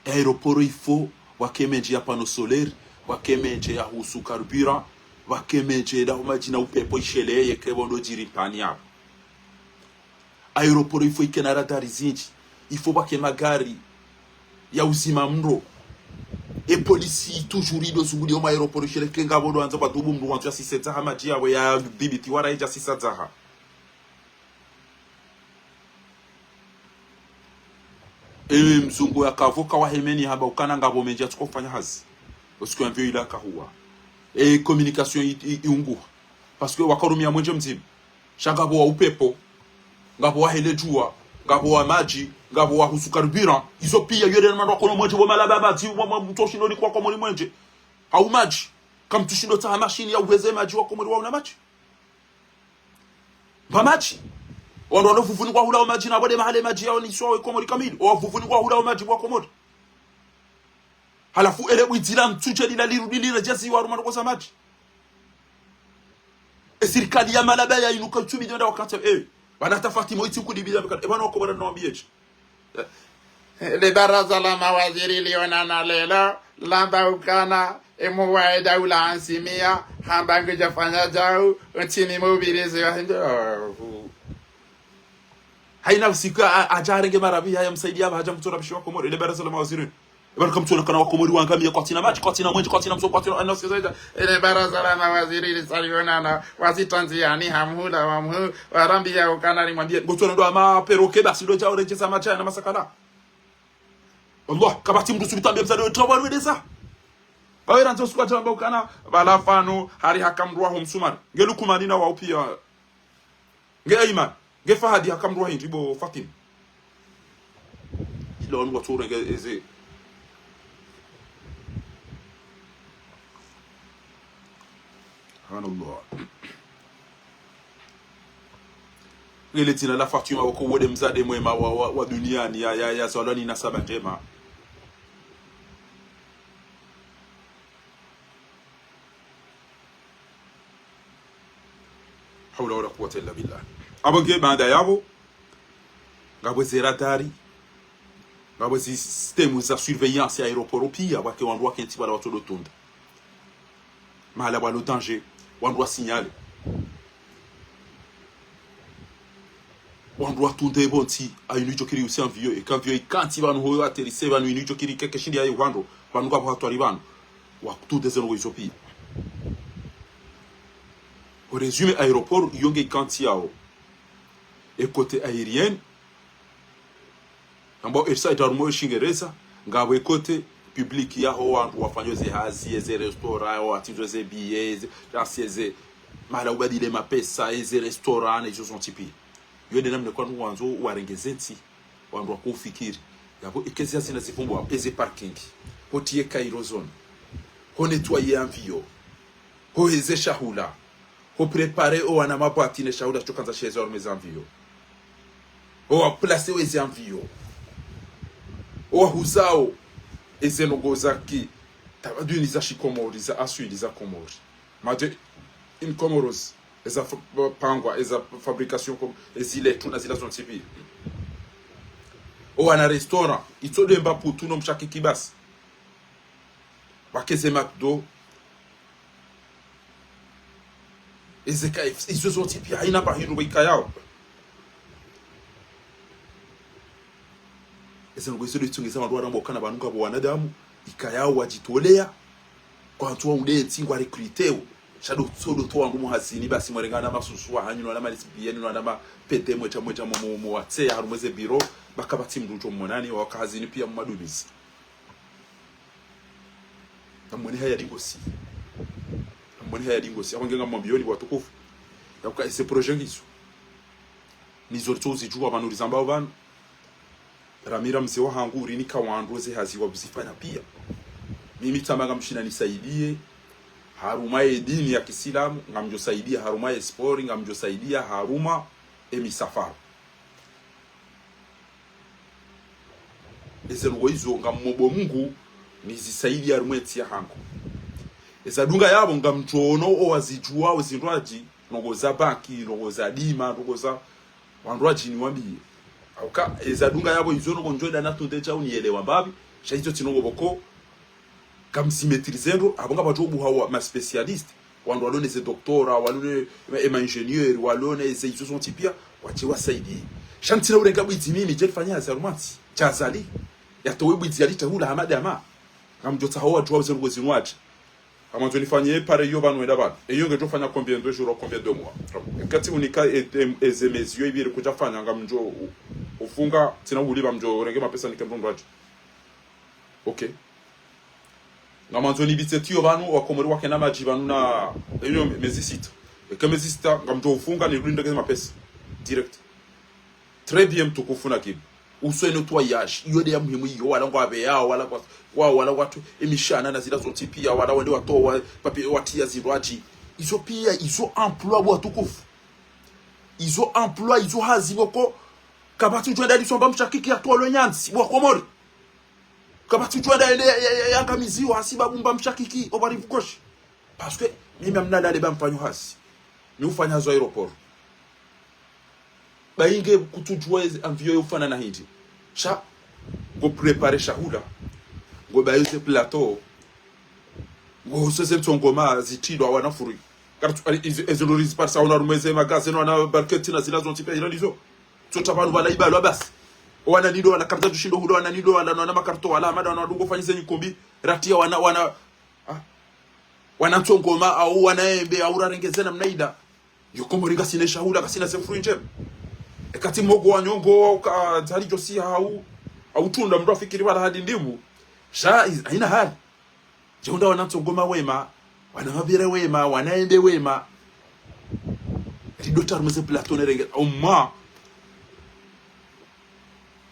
Aéroport il faut, wake mendje ya panneau solaire, wake mendje ya husu carburant, wake mendje da umadji na upepvo isheleye ke pvo ndo djiri mpani yapvo. Aéroport il faut ike na radari zindji, il faut wake magari ya uzima mro. E polisi toujours ido zunguliya oma aéroport isheleye ke ngapvo ndo wandzo pvwa dubu mndru wandzo ya sisedzaha madji yapvo ya dhibiti wara idja sisadzaha. E mzungu ya kavo kawa hemeni hamba ukana ngapvo mendje yatsuko fanya hazi. Osiku ya mvio ila kahuwa. E communication i, i, iunguha. Parce que wakarumiya mwenje mdzima. Sha ngapvo wa upepvo. Ngapvo wa hele djuwa. Ngapvo wa madji. Ngapvo wa husu carburant. Izo piya yele na mandru wakono mwenje bo malaba madji. Mwa, mwa mtsoshi noni kwa kwa mori mwenje. Hau madji. Kamtsushindo tsaha mashini ya uheze madji wa Komori wauna madji. Mba madji. Wandru walo vuvuni kwa hula wa madji na pvo nde mahala madji yao ni swawe Komori kamili. Wa vuvuni kwa hula wa madji wa Komori. Halafu ele bwidzila mtsutse lila lirudi lirejezi wa harumwa ndroko za madji. E sirikali ya malaba ya inuka itsumi djonda wakati, eh, bana tafati mo itsi kudi bila bikala, eh, bana wako bana nawambiye tsi. Le baraza la mawaziri lionana lelo, lamba ukana, e muwaida ula ansimiya, hamba ngudjafanya djau, utsini mubirizi wa hindu. Haina usiku a, a, adjarenge marabi, haya msaidiya, hadja mtsora bishiwa Komori, le baraza la mawaziri. Ebana kamtsona kana wa Komori wangamiya kwatsina madji, kwatsina mwenje, kwatsina mso, kwatsina, ano sisa ita. Ele baraza la mawaziri lisaliona na, wasitanzia ni hamhula, wamhu, warambiya ukana limwambiye. Ngotsona ndo ama peroke basi ndo djao rejeza madji na masakala. Allah, kapvatsi mndru subitambiya mzade wetu wa lweleza. Bawe randzo suka djamba ukana, pvala fanu, hari haka mndru wa ho msumari. Nge Lukumani na wa upiya. Nge Aiman. Nge Fahadi haka mndru wa hindri bo Fatima. Ila wanu watsu renge eze. Subhanallah. Ngele dzina la Fatuma, woko wode mdzadze mwema wa, wa, wa duniani, ya, ya, ya zalwa ni nasaba ndjema. Hawla wala quwwata illa billah. Apvo nge baanda yapvo, ngapvo ze radari, ngapvo zi système za surveillance ya aéroport piya, pvwake wandru wakentsi pvala watsodo tunda. Mahala pvwalo danger, wandru wa signale. Wandru watunde pvontsi, ha inu idjo kiri usi avion, eka avion ikantsi pvanu hoyo atterrisse pvanu inu idjo kiri keke shindi yaye hwando, pvanu kapvo hatwari pvanu. Watunde ze ndrongoo izo piya. Ho résumé aéroport, iyo nge ikantsi yawo. E côté aérien, ambao airside harumwa e Shingereza, ngapvo e côté public yaho wandru wafanyao ze hazi, eze restaurant, yaho watsindzao ze billet, eze, rasi eze, mahala ubadile mapesa, eze restaurant, ne izo zontsi piya. Iyo nde namna kwandru wandzo warenge ze ntsi, wandru wakoufikiri. Yapvo eka ezi hazi na zipvumbuwa, eze parking, ho tiye cargo zone, ho nettoyer avion, ho eze shahula, ho préparer o wana mabwati ne shahula shitsokandza sheze harumwa eze avion. O wa placer o eze avion. O wahuzao eze ndrongoo za ki tamaduni za shikomori, za aswili za Komori. Made in Comoros, eza fa-, pangwa, eza fabrication kom-, ezi letru na zila zontsi piya. O wana restaurant, itsodo emba putu no mshakiki basi. Pvwake ze McDo. Eze K F C, izo zontsi piya, hayina pvahindru pvwa ikayao. Eze ndrongoo izo nde zitsongeza wandru waramba ukana pvanu ngapvo wanadamu, ikayao wadjitoleya, kwantsu wa ude ntsi ngwa recruter wo. Sha ndo tso, ndo tso wandru muhazini, basi mwerengana masusu wahanyu, no wana ma lesbiennes, no wana ma pédés, mwedja, mwedja, mo, mo, mo watseya, harumwa eze bureau, pvaka pvatsi mndru udjo mmonani, waka hazini piya mmadumizi. Ngamwone haya dingosi. Ngamwone haya dingosi. Apvo nge ngamwambiyoni watukufu, ya uka eze projet ngizo, nizo ritso uzidjuwa pvanu rizambao pvanu. Ramira mze wahangu urinika wandru ze hazi wazifanya piya. Mimi tsamba ngamshinda nisaidiye harumwa ye dini ya kisilamu, ngamdjo saidiya harumwa ye sport, ngamdjo saidiya harumwa e misafara. Eze ndrongoo izo ngamomba Mungu nizisaidiye harumwa e ntsi yahangu. Eza dunga yapvo ngamdjo ono o wazidjuwa, o zindrwadji, ndrongoo za banki, ndrongoo za dima, ndrongoo za wandrwadji niwambiye. Hauka, eza dunga yapvo izo ndrongoo ndjo enda natunde djau niyelewa mbapvi, sha izo tsi ndrongoo pvoko ngamzi maîtriser ndro, apvo ngapvadjo buha wa ma spécialistes, wandru walo ne ze doctorat, walo ne, e ma ingénieur, walo ne ze izo zontsi piya, wadje wasaidiye. Sha ntsina urenga bwidzi mimi, dje rifanye hazi harumwa ntsi, dja Azali, yatowe bwidzi yalite hula Hamada Ama. Ngamdjo tsaha wadjuwa ze ndrongoo zinu wadje. Ngamwandzo nifanye pare iyo pvanu wenda pvanu. Eyo ngedjo fanya combien de jours, combien de mois? Wakati unika e, e, eze mezi iyo ipviri kudjafanya, ngamdjo u-, ufunga, tsina ulipva, mdjo urenge mapesa nike mndru wadje. Ok. Ngamwandzo nipvitse tiyo pvanu, wakomori wakena madji pvanu na, eyo mezi sita. Eka mezi sita, ngamdjo ufunga, nirudi ndrenge mapesa. Direct. Très bien, mtukufu Nakibu. Usweno tu wa yashi. Iyo nde ya muhimu iyo, wala ngwapveyao, wala kwa, kwa, wala watru, emishana na zila zontsi piya, wala wende watowa, papi, watiya zindrwadji. Izo piya, izo emploi watukufu. Izo emploi, izo hazi pvoko. Kapvatsi udjo enda lisomba mshakiki yatolwe nyantsi, wakomori. Kapvatsi udjo enda ende ya, ya, ya, yangamiziwa hasibabu mba mshakiki, opvwa rivukoshi. Parce que, mimi amna dale ba mfanyo hazi. Mi ufanya hazi aéroport. Ba inge kutsudjuwa ezi avion yo ufanana hindri. Sha, ngo préparer shahula. Ngo bayo ze plateau. Ngo huso ze ntsongoma zitrilwa wana furi. Kartu, ali, izi, ezi lori ziparisa wana harumwa eze magasin, wana barquette na zila zontsi piya ila nizo. Tsotsa pvanu pvala ibalwa basi. Wana nido wala karta tushindo hudo wana nido wala, wana makarto wala, Hamada wana dungo fanyize nyikombi. Ratiya wana, wana, ah. Wana ntsongoma, au wana embe, au rarengeze namna ila. Yo Komori ngasina shahula, ngasina ze fruits ndjema. Eka tsi mogo wa nyongo, au ka, zali djosi hau, au tunda mndru afikiri pvala hadi ndimu. Sha, iz-, hayina hali. Dje unda wana ntsongoma wema, wana mapere wema, wana embe wema. Rido tsa harumwa ze plateau nerenge, au ma.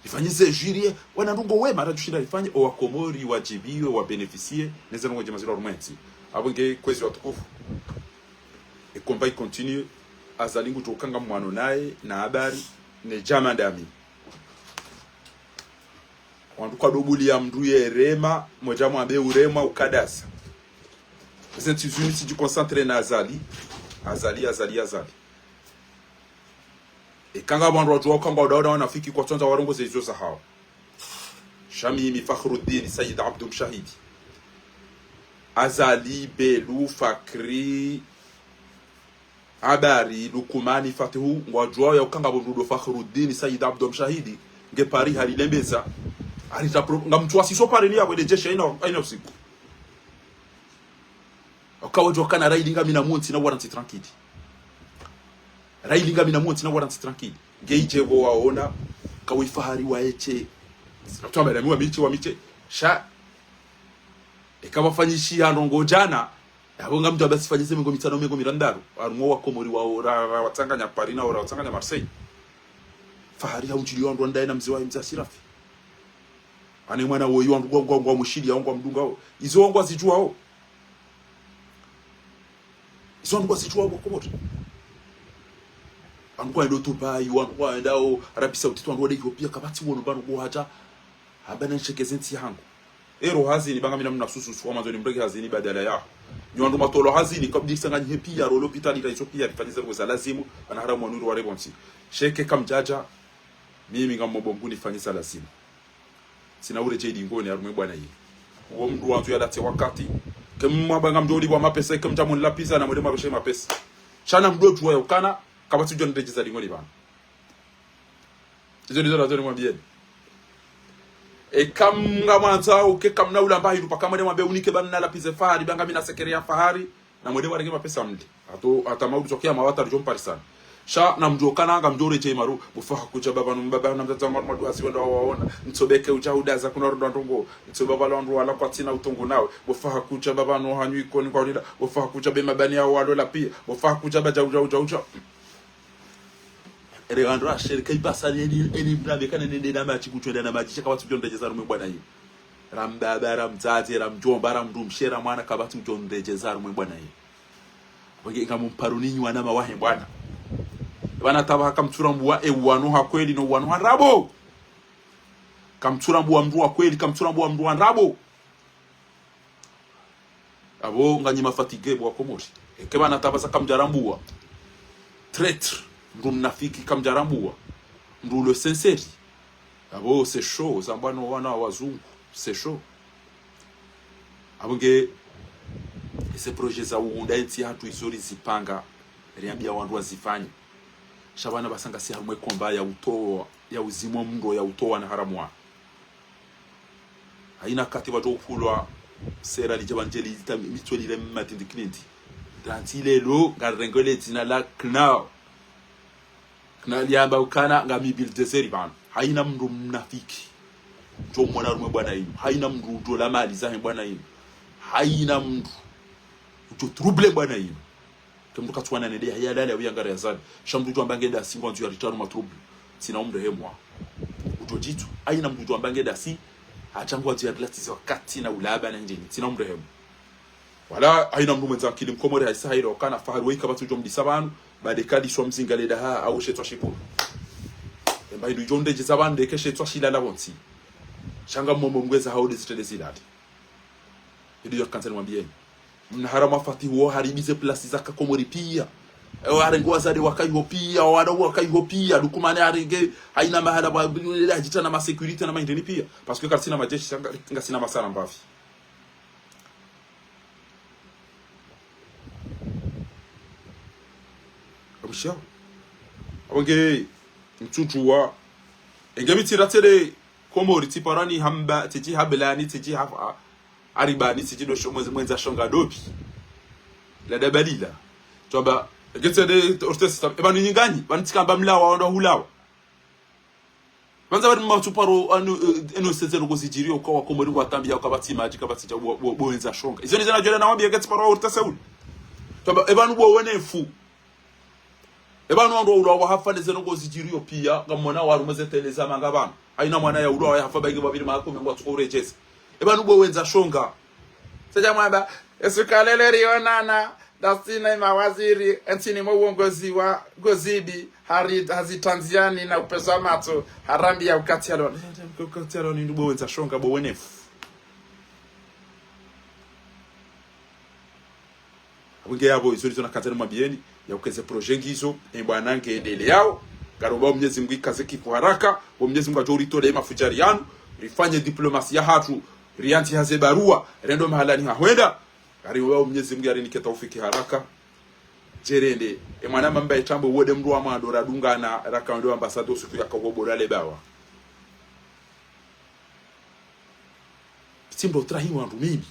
Rifanye ze jury, wana ndrongoo wema, ratsushinda rifanye, o wakomori, wadjibiwe, wa bénéficier, neze ndrongoo ndjema zilo harumwa entsi. Apvo nge kwezi watukufu. E combat i continue, Azali ngudjo kanga mwano naye, na habari, ne djama ndami. Wandru kwadobuli ya mndru ye rema, mwedja mwambe urema ukadasa. Zentsi zinu tsidji concentré na Azali. Azali, Azali, Azali. Eka nga wandru wadjuwa ukanga udawo na wanafiki kwatsondza warongoze izo zahawo. Sha mimi Fakhruddin Said Abdou Mshahidi. Azali, Belu, Fakri, Habari, Lukumani, Fatihu, ngwadjuwao ya ukanga bo mndru ndo Fakhruddin Said Abdou Mshahidi, nge Paris halilembeza, halitapro-, ngamtsuwasiso Paris ni ya kwende jeshi, haina, haina usiku. Ukawadjuwa kana raili ngami na mwonti na waranti tranquille. Raili ngami na mwonti na waranti tranquille. Nge idje bo waona, kawe fahari wa eche. Atwamba na miwa miche, wa miche. Sha. Eka wafanyishiha ndrongo djana, yapvo ngamdjo amba sifanyize mengo mitsanu, mengo mirandaru. Harumwa wa Komori wa, ra, ra, watsanganya Paris na, ra, watsanganya Marseille. Fahari ya undjili wandru wandaye na mze wa mze Asirafi. Ane mwana woyi wandru ngwa, ngwa, ngwa mushili ya ngwa mdunga wo. Izo ngwazidjuwao. Izo ngwazidjuwao wa Komori. Wandru ngwaendao Dubai, wandru ngwaendao Arabie Saoudite, wandru wende Ethiopia, kapvatsi wono mbano ngwadja. Hamba na nishekeze ntsi yangu. Ero hazini, banga mina mna susu, suwa mandzo ni mreke hazini badala ya. Nyi wandru matolo hazini, kabidi sanganyihe piya, rolo pitali, ra izo piya, rifanyize roho za lazimu, ana haramu wanuru wa rebonsi. Sha eka kamdjadja, mimi ngamomba Mngu nifanyize lazimu. Tsina uredjei dingoni harumwa bwana yi. Uwo mndru wandru yalatse wakati. Eka mwamba ngamdjo ulipvwa mapesa, eka mdja mnilapviza na mwende mwapveshe mapesa. Sha na mndru udjuwa ya ukana, kapvatsi udjo niredjeza dingoni pvanu. Izo ndizo nazo nimwambiyeni. Eka ngamwandzo, eka kamna ulamba hindru paka mwende mwambe unike bana nalapvize Fahari, banga mina sekere ya Fahari, na mwende mwarenge mapesa mli. Hato, hata maudu tsokia mawata ridjo mparisana. Sha na mndru ukana ngamdjo uredjei maru, bo Faha kudja baba no mbaba na mdzadze wangu madu hasi wenda waona, ntsobeke udja udaza kuna rondo ndrongo, ntsoba bala wandru wala kwatsina utongo nawe, bo Faha kudja baba no hanyu ikoni kwa ulila, bo Faha kudja be mabani ya walo la piya, bo Faha kudja ba dja udja udja udja. Ere wandru asherika ipvasa eni, eni mrambe kana nende na madji kutsuwenda na madji, sha kapvatsi udjo niredjeza harumwa bwana yi. Ra mbaba, ra mdzadze, ra mdjomba, ra mndru mshe, ra mwana, kapvatsi udjo niredjeza harumwa bwana yi. Wenge ngamumparo ninyi wanama wahe bwana. Bana taba kamtsura mbuwa e wano ha kweli no wano ha ndrabo. Kamtsura mbuwa mndru wa kweli, kamtsura mbuwa mndru wa ndrabo. Apvo nganyi mafatigué bo wa Komori. Eka bana taba sa kamdjarambuwa. Traître, mndru mnafiki kamdjarambuwa. Mndru le sincère. Apvo c'est chaud, zambwa no wana wazungu. C'est chaud. Apvo nge, eze projet za uunda entsi yahatru izo rizipanga, riambiya wandru wazifanye. Sha bana basanga si harumwa e combat ya utowa, ya uzimwa mndro, ya utowa na haramu wa. Haina wakati wadjo upvulwa sera lidja wandjeli ita mitsweli le matindi kinindi. Tanti lelo ngarirengele dzina la knao. Knao liamba ukana ngami bulldozer pvanu. Haina mndru mnafiki. Udjo mwona harumwa bwana yinu. Haina mndru udjo la mali zahe bwana yinu. Haina mndru udjo trouble bwana yinu. Eka mndru katsuwana nende ya, ya lale ya uyangara ya zabi. Sha mndru udjo amba nge dasi ngwandzo ya ritaru ma trouble. Tsina umrehemu wa. Udjo djitsu. Haina mndru udjo amba nge dasi, hatsha ngwandzo ya rilatize wakati na ulaba na ndjeni. Tsina umrehemu. Wala haina mndru mwendza akili mkomori haisa haira ukana Fahari weyi kapvatsi udjo mdisa pvanu, bade kadi swa mzinga le daha, au shetswa shikuru. Emba hindru idjo ndedjeza pvanu, ndeke shetswa shilala pvontsi. Sha ngamomba Mngu eza hao de zitrende zilale. Hindru ya kandza nimwambiyeni. Mna haramu wa Fatihu wo haribize plasi za ka Komori piya. Ewa harenge wazade waka iho piya, wana waka iho piya, Lukumane harenge, haina mahala wa, hajita na ma sécurité na mahindrini piya. Parce que karitsina majeshi, sha nga, ngasina masana mbavi. Amsha. Apvo nge, mtsutsu wa. Enge mi tsira tsele, Komori, tsiparani hamba, tsitsi hablani, tsitsi hafa, haribani, tsitsi ndo sho-, mwendza, mwendza shonga dobi. La dabalila. Tsamba, enge tsele, ortesi, eba ni nyinganyi, pvanu tsikamba mlawa, wandru hulawa. Pvandza pvanu matsuparo, anu, eh, eno seze ndrongo zidjiriyo, uka wa Komori ngwatambiya, uka kapvatsi madji, kapvatsi dja, bo, bo, bo wendza shonga. Izo ni zana djwela na wambiya, enge tsiparo wa ortesi ule. Tsamba, eba nu bo wene fu. Eba nu wandru wa ulawa hafa ne ze ndrongo zidjiriyo piya, ngamwona harumwa ze tele za manga pvanu. Haina mwana ya ulawa ya hafa baingi babili makumi ngwatsuko uredjeza. Eba nu bo wendza shonga. Tsadja mwamba, esuka lele rionana, Ndasi na mawaziri, entsini mwa uongozi wa Gozidi, hari, hazitanziani na upesa matso, harambi ya ukati aloni. Ukati aloni ndubo wendza shonga bo wenefu. Abunge yabo izo ndizo nakandza nimwambiyeni, ya ukeze projet ngizo, e bwana nge endele yao, ngari ombao Mnyezi Mungu ikaze kifu haraka, bo Mnyezi Mungu adjo uritole mafujari yanu, rifanye diplomasi ya hatru, riantsi haze barua, rendo mahalani hahwenda, ngari ombao Mnyezi Mungu yarinike taufiki haraka. Djerende, e mwana mamba etambo wode mndru wa mwando radungana, raka ndo ambassadeur suku yaka uwo bora lebawa. Mi tsi mndru trahi wandru mimi.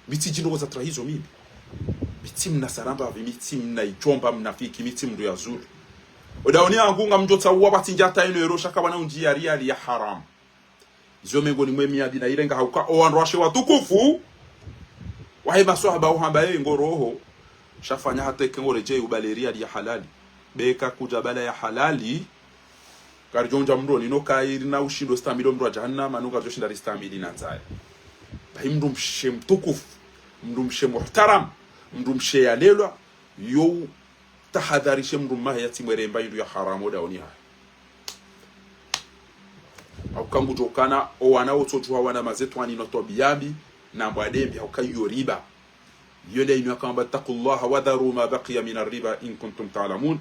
Mi tsi djindru koza trahizo mimi. Mi tsi mna saramba vi, mi tsi mna idjomba mnafiki, mi tsi mndru ya zulu. Odaoni yangu ngamdjo tsaua pvatsi ndjata ino ero shaka bwana undji ya riali ya haramu. Izo mengoni mwe miadi na irenga hauka, o wandru washe watukufu. Wahe maswahaba uhamba ye ngo roho. Shafanya hata ike ngo redjei ubale riali ya halali. Beka kudja bala ya halali. Ngaridjo undja mndroni, no kairi na ushindo stamili o mndro wa jahannama, no ngaridjo shinda ristamili na ndzaya. Bahi mndru mshe mtukufu, mndru mshe muhtaram, mndru mshe yalelwa, yo tahadharishe mndru mmahe yatsi mweremba indru ya haramu odaoni hahe. Hauka ngudjo kana, o wana wotsodjuha wana mazetwani no twabiya mbi, na mbwa dembi, hauka iyo riba. Iyo nde inu yakamba, اتقوا الله وذروا ما بقي من الربا إن كنتم تعلمون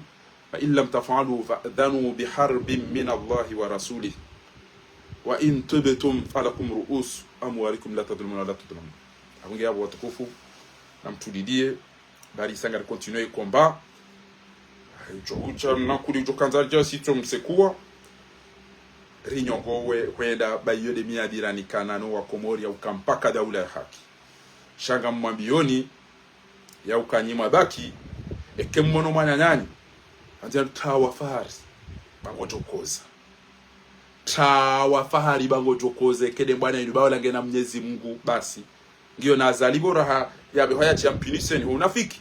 فإن لم تفعلوا فأذنوا بحرب من الله ورسوله وإن تبتم فلكم رؤوس أموالكم لا تظلمون ولا تظلمون. Abunge yabo watukufu, namtuliliye, bari sanga ricontinuer combat. Idjo udja nakuli idjo kandza dja sitso msekuwa. Rinyongo we, hwenda bayi yo de miadi ranikana no wa Komori ya uka mpaka daula ya haki. Sha ngamwambiyoni, ya uka nyi mwabaki, eke mmono mwananyanyi, andzia tawa fahari, ba ngodjo koza. Tawa fahari ba ngodjo koza, eke de mbwana inu, ba ola ngena Mnyezi Mungu, basi. Ngiyo na Azali bo raha, ya beho ya tsi ya mpiniseni, unafiki.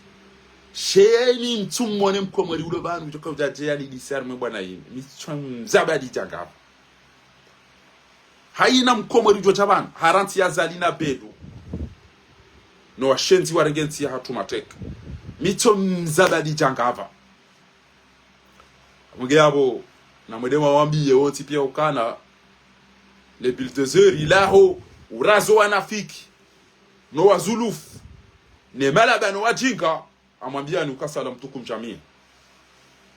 Sheni mtsu mmone mkomori ulo pvanu, kudjoka udjadje yani disi harimwe bwana inu. Mi tsi mzaba di djangapva. Hayina mkomori djo dja pvanu, harantsi ya Azali na Bedu. No washenzi warenge ntsi ya hatru mateka. Mi tsi mzaba di djangapva. Abunge yabo, na mwende mwawambiye wontsi piya ukana, le bulldozer ilaho, urazo wanafiki, no wazulufu, ne malaba no wadjinga, amwambiyani uka salam tukum jamia.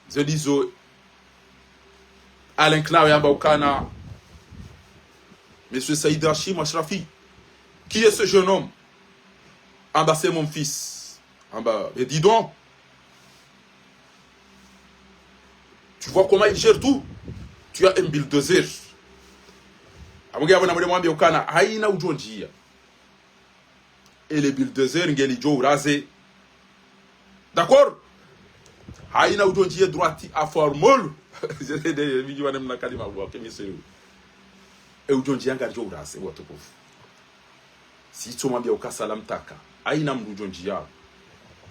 Zo ndizo Alain Knawe amba ukana, Monsieur Saïd Hachim Achrafi, qui est ce jeune homme ? Amba c'est mon fils. Amba, mais dis donc, tu vois comment il gère tout ? Tu as un bulldozer. Abunge yabo na mwende mwambiye ukana, hayina udjo ndjiya. Ele bulldozer ngelidjo uraze. D'accord ? Hayina udjo ndjiye droite à formol. Midji wane mna kalima bwa, ke miseu. E udjo ndjiya ngaridjo uraze, watukufu. Sitso mwambiya uka salam taka. Hayina mndru udjo ndjiya.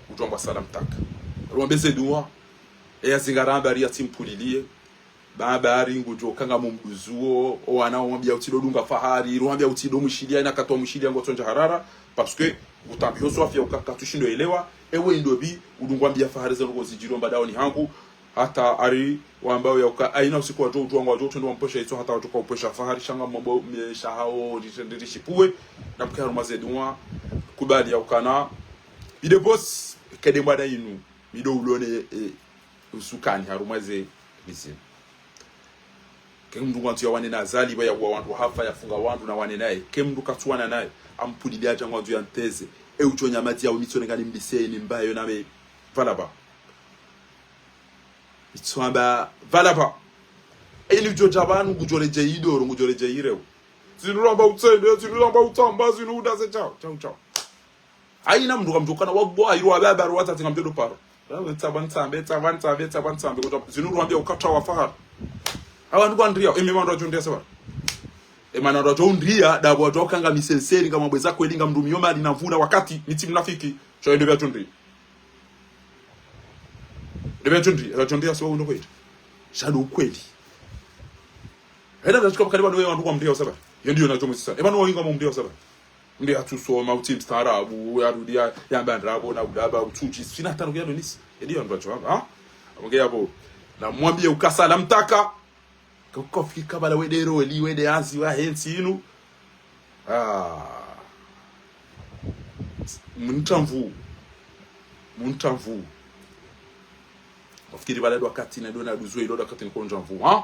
Udjo amba salam taka. Rumwambe ze dua. E ya zingara amba riya tsi mpuliliye. Baba hari ngudjo kanga mumduzuo, o wana wamwambia utsi do dunga fahari, ruwambia utsi do mwishilia, ina katwa mwishilia ngotsondja harara, parce que ngutambiho swafi ya uka katsushindo elewa, ewe indopvi, udungwambia fahari zanu ngozidjiro mbadaoni hangu, hata hari wambao ya uka, aina usiku wadjo udjuwa ngwadjo utrendo wampwesha itso, hata wadjo ka upwesha fahari, sha ngamombo, mie, sha hao, ndiri, ndiri shipvuwe, na mke harumwa ze dua, kubali ya ukana, bide boss, kede mbada inu, mido ulone, e, usukani harumwa ze mizimu. Ke mndru ngwandzo ya wane na Azali, ba ya uwa wandru hafa, ya funga wandru na wane naye. Ke mndru katsuwana naye, ampulile adja ngwandzo ya nteze. E udjo nyamadzi ya umitso nengani mbiseni mbayo name, pvala ba. Mitso amba, pvala ba. E ini udjo dja pvanu, ngudjo redjei idoro, ngudjo redjei ireu. Zinu ramba utsende, zinu ramba utsamba, zinu udaze chao, chao, chao. Aina mndru kamdjokana, wallahi, iro wababa, iro watati ngamdjo do paro. Tsaba ntsambe, tsaba ntsambe, tsaba ntsambe, kutsa, zinu ruwambia ukatra wa fahari. Awa ndugu andria, eme mana wadjo ndria saba. Ema na wadjo ndria, dabo wadjo kanga misenseri, ngamwambeza kweli, ngamdumio mali na mvura wakati, mi tsi mnafiki, sha ende bia djo ndria. Ende bia djo ndria, wadjo ndria, saba undo kweli. Sha ndo kweli. Heda ndashika bakali wanu we wandru kwa mndria saba. Yendi yona djo mwisi saba. Ema no wawinga mndria saba. Nde yatsusoma, utsi mstaarabu, yarudi ya, yamba ndrabo na udaba, utsudji, sina tano ya donisi. Edi yo ndo acho, ha? Amuke yapvo. Na mwambiye ukasa la mtaka. Koko fikiri kabala wende roli, wende hazi, wahe ntsi inu. Ah. Mntamvu. Mntamvu. Wafikiri bala ndo wakati na ndo na duzwe ndo wakati niko ndjamvu, ha?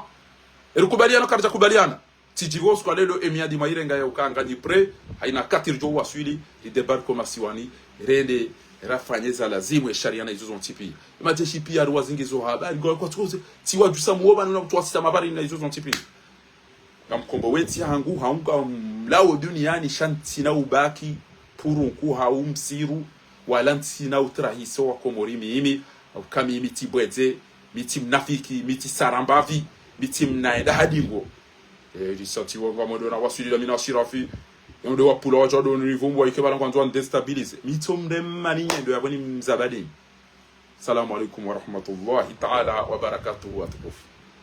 Eri kubaliana, karidja kubaliana. Tsidjivo siku wa leo, emiadi mairenga ya ukanga ni prêt, haina wakati ridjo waswili, ridébarque masiwani, rende, rafanye za lazimu, e sharia na izo zontsi pia. Emajeshi pia, ruwazingizo habari, ngo kwa tsuze, tsiwadjusa muoba, nuna kutwasisa mabari na izo zontsi pia. Ngamkombowe ntsi hangu, haunga mlawo duniani, sha ntsina ubaki, purunku, hau msiru, wala ntsina utrahiso wa Komori mimi, hauka mimi tsi bwedze, mi tsi mnafiki, mi tsi sarambavi, mi tsi mnaenda hadingo. Eh, risati wanga mwendo na waswili la mina shirafi. Yonde wapula wadja ndo nivumbu wa ike bala ngwandzo wa déstabiliser. Mi tso mde mani nyendo ya boni mzabadeni. Salamu alaikum wa rahmatullahi ta'ala wa barakatuhu wa tukufu.